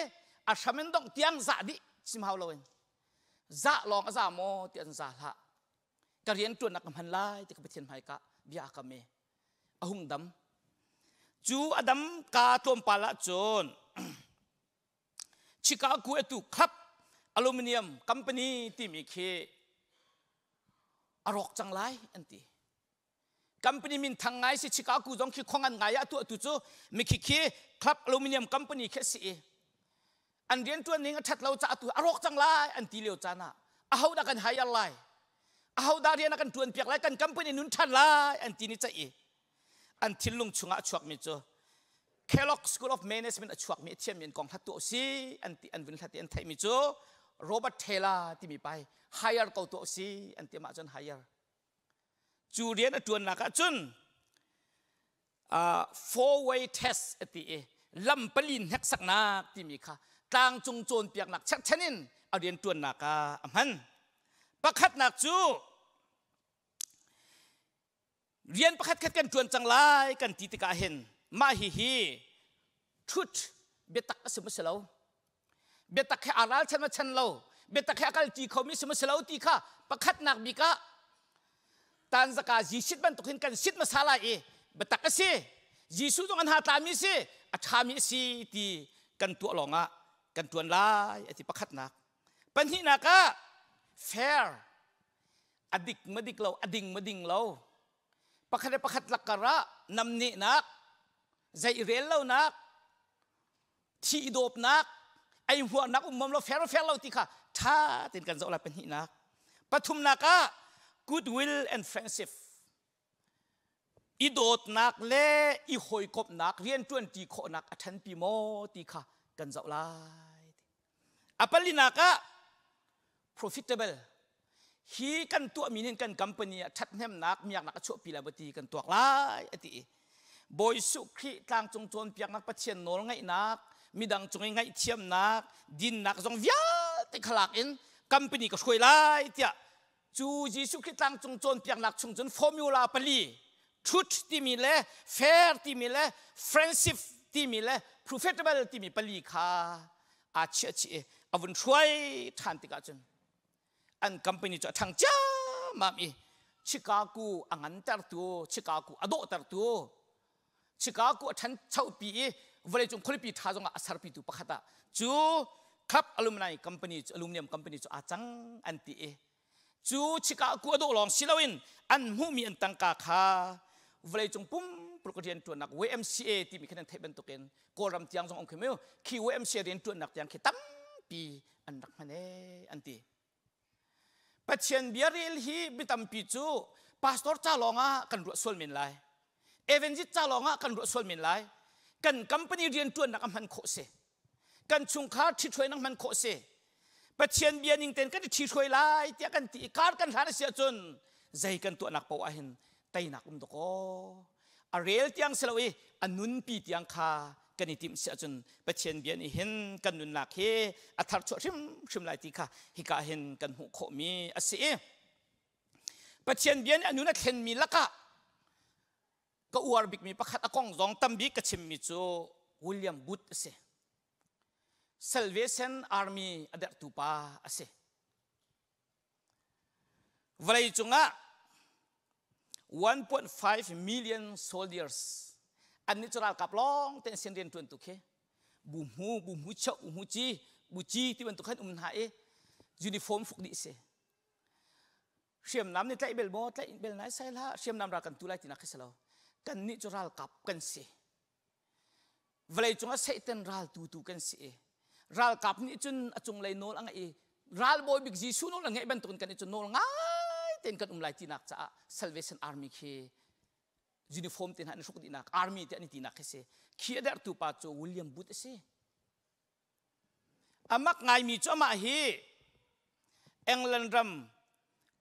a hram in dongh tiang zah dih chim hau loin zah lawng a za maw ti an za hlah ka rian ṭuannak ka hman lai ti ka Pathian hmaika bia a kam i a hung dam cu a dam ka tlawmpal ah cun Chicago atu Club Aluminium Company timi khi a rawk cang lai an ti Company min thang ngai si Chicago zong khi khuangan ngai ah tuah tu cu mikhi khi Club Aluminium Company khi a si i an riantuan ning a that lo caah tu a rawk cang lai an ti lio caan ah aho dah kan hire lai aho dah rian a kan tuan piak lai kan company nun than lai an ti ni ceih i an thinlung chungah a chuakmi cu Kellogg School of Management a chuakmi a thiammi an kong hlat tuah si an ti an vun hlat i an theihmi cu Robert Taylor timi pai hire ko tuah si an ti mah cun hire Cu rian a ṭuannak ah cun four way test a ti i lam pali hneksaknak timi kha tlangcung cawnpiaknak cherhchan in a rian ṭuannak ah a hman. Pakhatnak cu rian pakhat khat kan ṭuan cang lai kan ti tikah hin mah hihi truth biatak a si maw si lo biatak he aa ralchan ma chan lo biatak he a kal ṭi khomi si maw si lo ti kha pakhatnak bik ah tanzaka Jesuh bantuk hin kan sit hmasa lai i biatak a si Jesuh zong an ha tlami si a ṭhami a si ti kan tuah lawngah kan ṭuan lai a ti pakhatnak pahnihnak ah fair a dik ma dik lo a ding ma ding lo pakhat le pakhat lakkar ah namnehnak zei rel lonak thi dawpnak ei huahnak um lo fair fair lo ti kha tha tein kan zoh lai pahnihnak pathumnak ah goodwill and friendship i dawtnak le i hawikomhnak rianṭuanṭi khawhnak a ṭhanpi maw ti kha kan zoh lai a palinak ah profitable hi kan tuahmi nih kan company ah ṭhathnemnak miaknak a chuahpi lai ti kan tuak lai a ti i Bawi Jesuh Khrih tlangcung cawnpiaknak Pathian nawl ngaihnak midang cung i ngaihthiamnak dinnak zong vialte khalak in company ka hruai lai tiah cu Jesuh Khrih tlangcung cawnpiaknak chung cun formula pali truth timi le fair timi le friendship timi le profitable timi pali kha aa chiah chih i a vun hruai ṭhan tikah cun an company cu a ṭhang ciammam i Chicago a ngantertu Chicago a dawhtertu Chicago a ṭhanchopi i vawleicung khualipi ṭha zongah a serpitu pakhat ah cu Club Alumni Company cu Aluminum Company cu aa cang an ti i cu Chicago a dawh lawng si loin an hmuhmi an tangka kha vawleicung pumpuluk rianṭuannak YMCA timi khan an theih bantukin Kawlram tiang zong um khi mu khi YMCA rianṭuannak tiang khi tampi an rak hman ee an ti. Pathian bia rel hi bitampi cu pastor ca lawng ah kan ruah sual men lai. Evangelist ca lawng ah kan ruah sual men lai. Kan company rianṭuannak a hman khawh si. Kan chungkhar ṭhithruainak hman khawh si. Pathian bia ning tein kan i ṭhihruai lai tiah kan ti i kar kan hlan a si ahcun zei kan tuahnak paoh ah hin teinak um dawkaw a rel tiang si lo i a nunpi tiang kha kan i timh si ahcun Pathian bia nih hin kan nunnak hi a tharchuah hrimhrim lai ti kha hika hin kan hmuh khawhmi a si i Pathian bia nih a nun a thlenmi lakah ka uar bikmi pakhat a kong zong tambik ka chimmi cu William Booth a si. Salvation Army a derhtu pa a si. Vawlei cungah 1.5 million soldiers annih cu ralkap lawng te an sin rian ṭuan tu khi bu hmu bu hmu cheu bu hmu ci bu ci ti bantuk khan um hna i uniform hruk dih si hriamnam nih tlaih bel maw tlaih bel nai sai hlah hriamnam ral kan tu lai tinak khi si lo kan nih cu ralkap kan si Vawlei cungah Satan raltu tu kan si i ralkap nih cun a cunglei nawl a ngeih i ralbawi bik Jesuh nawl a ngeih bantukin kan i cun nawl ngai tein kan um lai tinak caah Salvation Army khi uniform te hna an hruk dihnak army te an i tinak khi si khi a derhtu pa cu William Booth a si a mak ngaimi cu amah hi England ram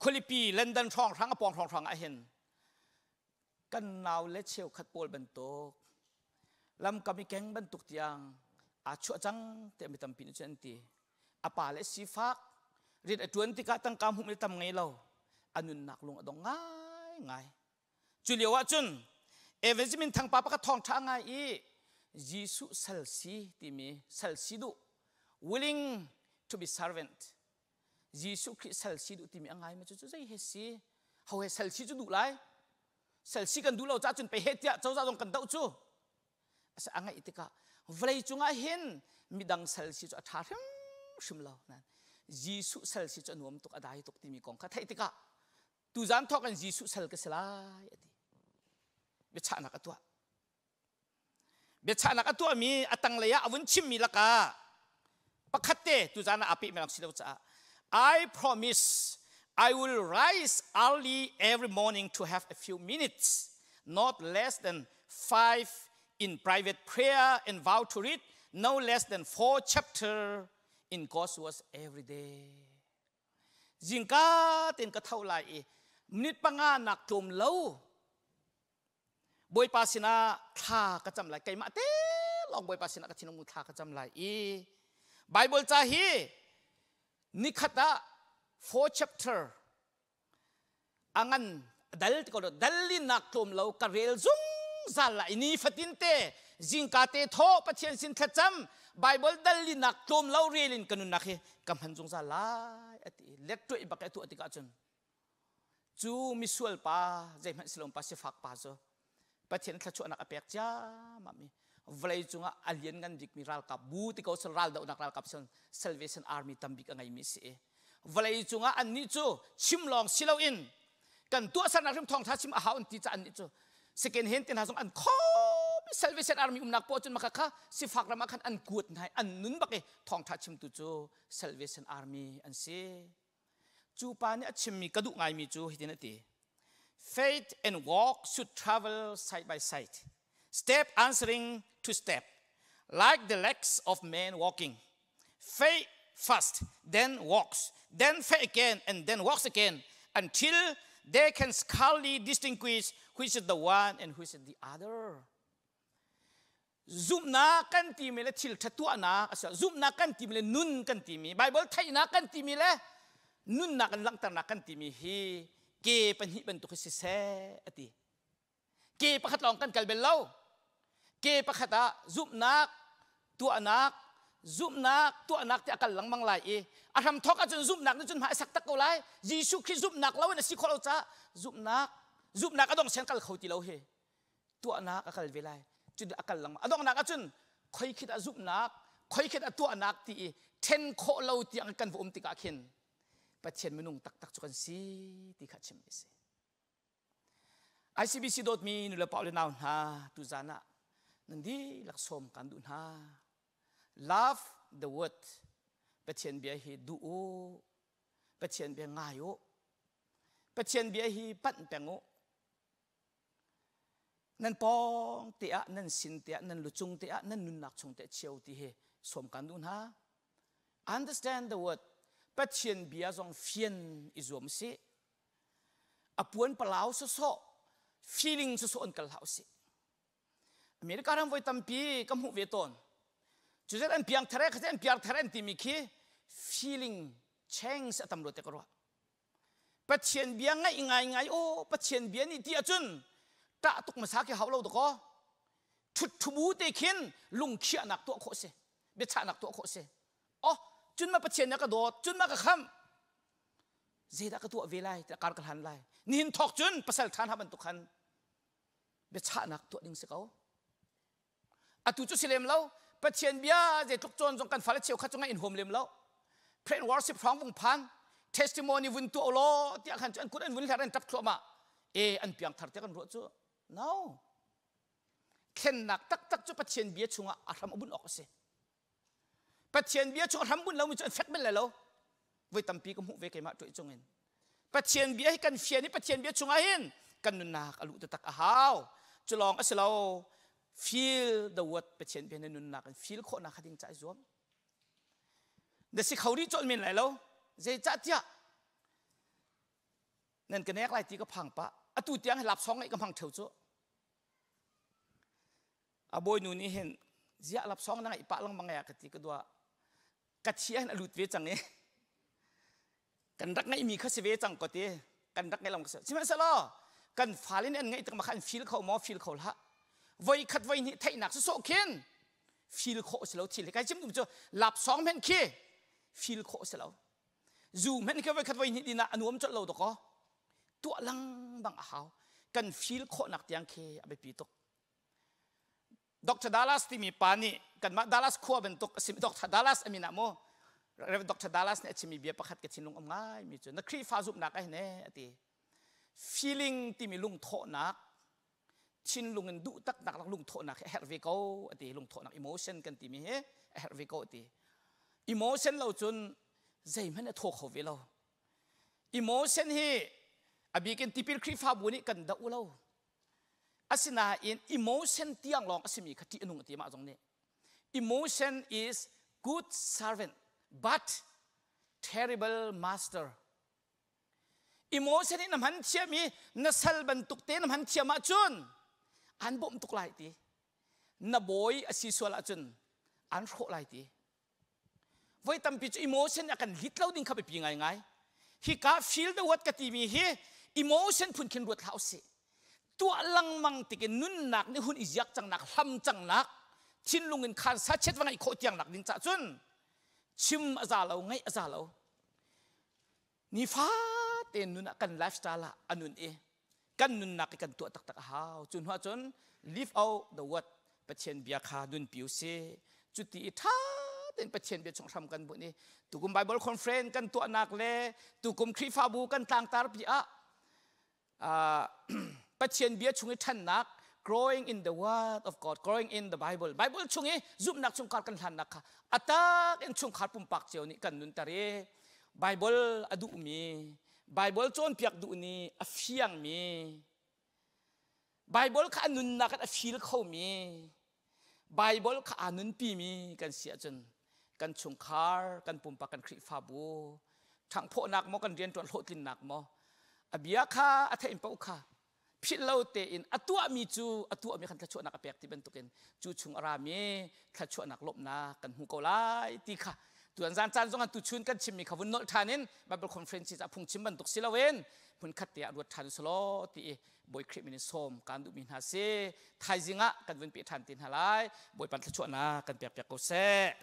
Khualipi London hrawnghrang a pawng hrawnghrang ah hin kan nau le cheukhat pawl bantuk lamkam i keng bantuk tiang aa chuah cang tiah mi tampi nih cun an ti. A pa le sifak rian a ṭuan tikah tangka hmuh mi tam ngei lo a nunnak lung a dong ngaingai. Cu lio ah cun Evangelist minthang pa pakhat thawngṭha ngai i Jesuh sal si timi sal si duh willing to be servant Jesuh Khrih sal si duh timi a ngai mi cu cu zei he si ho he sal si cu duh lai sal si kan duh lo caah cun pe he tiah cozah zong kan doh cu a ngaih tikah vawlei cungah hin midang sal si cu a ṭha hrimhrim lo nan Jesuh sal si cu a nuam tuk a dai tuk timi kong kha theih tikah tuzan thawk in Jesuh sal ka si lai a ti biachahnak a tuah biachahnak a tuahmi a tanglei ah a vun chimmi lakah pakhat te tuzan ah aa pehmi lang si lo caah I promise I will rise early every morning to have a few minutes not less than five in private prayer and vow to read no less than four chapter in God's words every day. Zingka ten ka tho lai i minute panga nak tlawm lo Bawipa sinah thla ka cam lai keimah te lawng Bawipa sinah ka thinlung thla ka cam lai i Bible ca hi nikhat ah four chapter a ngan dal ti ko dal nak tlawm lo ka rel zungzal lai ni fatin te zingka te tho Pathian sin thlacam Bible dal nak tlawm lo rel in ka nunnak hi ka hman zungzal lai ati let tuai bak e tu tikah cun cu misual pa zeihmanh silom pa sifak pa cu Pathian thluachuahnak a pek ciammam mi vawlei cungah a lian ngan bikmi ralkap bu ti ko sal ral dohnak ralkap sal Salvation Army tambik a ngeimi si i vawlei cungah annih cu chim lawng si loin kan tuahsernak hrim thawngtha chim a hau an ti ca annih cu second hand te hna zong an khom Salvation Army umnak poah cun maka kha sifak ram ah khan an kuat hna an nun bak i thawngtha chimtu cu Salvation Army an si Cu pa nih a chimmi ka duh ngaimi cu hitin a ti. Faith and walk should travel side by side, step answering to step, like the legs of man walking. Faith first, then walks, then faith again, and then walks again, until they can scarcely distinguish which is the one and which is the other. Zumhnak kan timi le thil ṭha tuahnak a si zumhnak kan timi le nun kan timi Bible theihnak kan timi le nunnak in langhternak kan timi hi ke pahnih bantuk hi siseh a ti. Ke pakhat lawng kan kal bel lo. Ke pakhat ah zumhnak tuahnak zumhnak tuahnak ti a kal lengmang lai i a hram thawk ahcun zumhnak nih cun hma a sak tak ko lai. Jesuh Khrih zumhnak lo in a si khawh lo caah zumhnak zumhnak a dong sian kal kho ti lo hi. Tuahnak a kal ve lai cu a kal lengmang a donghnak ahcun khoi khit a zumhnak khoi khit a tuahnak ti i then khawh lo tiang kan va um tikah khin Pathian minung taktak cu kan si ti kha chim a si ICBC dawtmi nulepa le nau hna tuzan ah nan dihlak sawm kan duh hna love the word Pathian bia hi duh u Pathian bia ngai u Pathian bia hi panh peng u Nan pawng te ah, nan sin te ah, nan lucung te ah, nan nunnak chung te chio ti hi sawm kan duh hna. Understand the word. Pathian bia zong fian i zuam si. A puan palau sawsawh, feeling sawsawh an kal hlah usih. America ram voi tampi ka hmuh ve tawn. Cu zet an piang thare kha an piar thare an timi khi feeling change a tam lo te ka ruah. Pathian bia ngaih ngaingai aw Pathian bia nih ti ahcun ṭah tuk hmasa khi hau lo dakaw ṭhut ṭhubu te khin lungkhiahnak tuah khawh si biachahnak tuah khawh si oh cun ma Pathian nih a ka dawt cun ma ka khamh zeidah ka tuah ve lai tiah kar ka hlan lai nihin thawk cun pasal ṭha hna bantuk khan biachahnak tuah ding si ko Atu cu si lem lo. Pathian bia zeitluk cawn zong kan fale cheukhat cu ngaih in huam lem lo. Pray and worship hrawng vung phan testimony vun tuah law tiah khan cu an kut an vun hler an tap thluahmah. E an piang thar te kan ruah cu. No. Thlennak taktak cu Pathian bia chungah a hram a bunh awk a si. Pathian bia chung a hram bunh lomi cu an fek bel lai lo. Voi tampi ka hmuh ve keimah tuah cungin. Pathian bia hi kan fian i Pathian bia chungah hin kan nunnak a luh taktak a hau. Cu lawng a si lo. Feel the word Pathian bia na nunnak in feel khawhnak kha ding ca i zuam. Na si kho rih colh men lai lo. Zeicahtiah. Nan ka nek lai ti ka phang pah. Atu tiang hi lapsawng ngeih ka hmang theo cu. A bawinu nih hin ziah lapsawng na ngeih pah lengmang ya ka ti ka dua. Ka thi hin a lut ve cang i kan rak ngeihmi kha si ve cang ko ti kan rak ngeih lo ka si. Sihmanhsehlaw kan fale nih an ngeih tik ma kha an feel kho maw feel kho hlah. Voi khat voi hnih theihnak sawsawh khin feel khawh si lo thil hi kai chim duh cu lapsawng men khi feel khawh si lo. Zu hmenh khi voikhat voi hnih din ah a nuam colh lo dawkaw tuah lengmang a hau. Kan feel khawhnak tiang khi a biapi tuk. Dr. Dallas timi pa nih kanmah Dallas khua bantuk a simi Dr. Dallas a min ah mu Rev. Dr. Dallas nih a chimmi bia pakhat ka thinlung um ngaimi cu na Khrihfa zumhnak ah hin ee a ti. Feeling timi lungthawhnak thinlung in duh taktak lungthawhnak hi a herh ve ko a ti lungthawhnak emotion kan timi hi a herh ve ko a ti emotion lo cun zeihmanh a thaw kho ve lo emotion hi a bikin tipil Khrihfabu nih kan doh lo asinain emotion tiang lawng a simi kha ṭih a nung a ti mah zong nih emotion is good servant but terrible master Emotion in na hman thiam i na sal bantuk te na hman thiam ahcun an bawmh tuk lai ti. Na bawi a si sual ahcun an hrawh lai ti. Voi tampi cu emotion a kan lit lo ding kha biapi ngaingai. Hika feel the word ka timi hi emotion phun khin ruat hlah usih. Tuah lengmang tikin nunnak nih hun i ziak cangnak, hlam cangnak, thinlung in khan sachet va ngeih khawh tiang nak ding cah cun chim a za lo, ngaih a za lo. Nifate nun ah kan lifestyle ah a nun i kan nunnak i kan tuah taktak a hau. Cu hnu ahcun live out the word Pathian bia kha nunpi u si. Cuti i ṭha tein Pathian bia chung hram kan bunh i tukum Bible conference kan tuahnak le tukum Khrihfabu kan tlangtarpi ah Pathian bia chung i ṭhannak growing in the word of God growing in the Bible Bible chung i zumhnak chungkhar kan hlannak kha a tak in chungkhar pumpak cio nih kan nunter i Bible a duhmi Bible cawnpiak duh ni a fiangmi Bible kha a nunnak in a feel khomi Bible kha aa nunpimi kan si ahcun kan chungkhar, kan pumpak, kan Khrihfabu ṭhanghphawhnak maw kan rianṭuan hlawhtlinnak maw a bia kha a theih paoh kha philh lo tein a tuahmi cu a tuahmi khan thluachuahnak a pek ti bantukin cu chung a rami thluachuahnak lawmhnak kan hmu ko lai ti kha tuan zan caan zong tuchun kan chimmi kha vun nolh ṭhan in Bible conference ah phungchim bantuk si loin hmunkhat te ah ruat ṭhan usulaw ti i Bawi Khrih min in sawm kaan duhmi hna si. Thaizing ah kan vun peh ṭhan te hna lai. Bawipa thluachuahnak kan pek piak ko seh.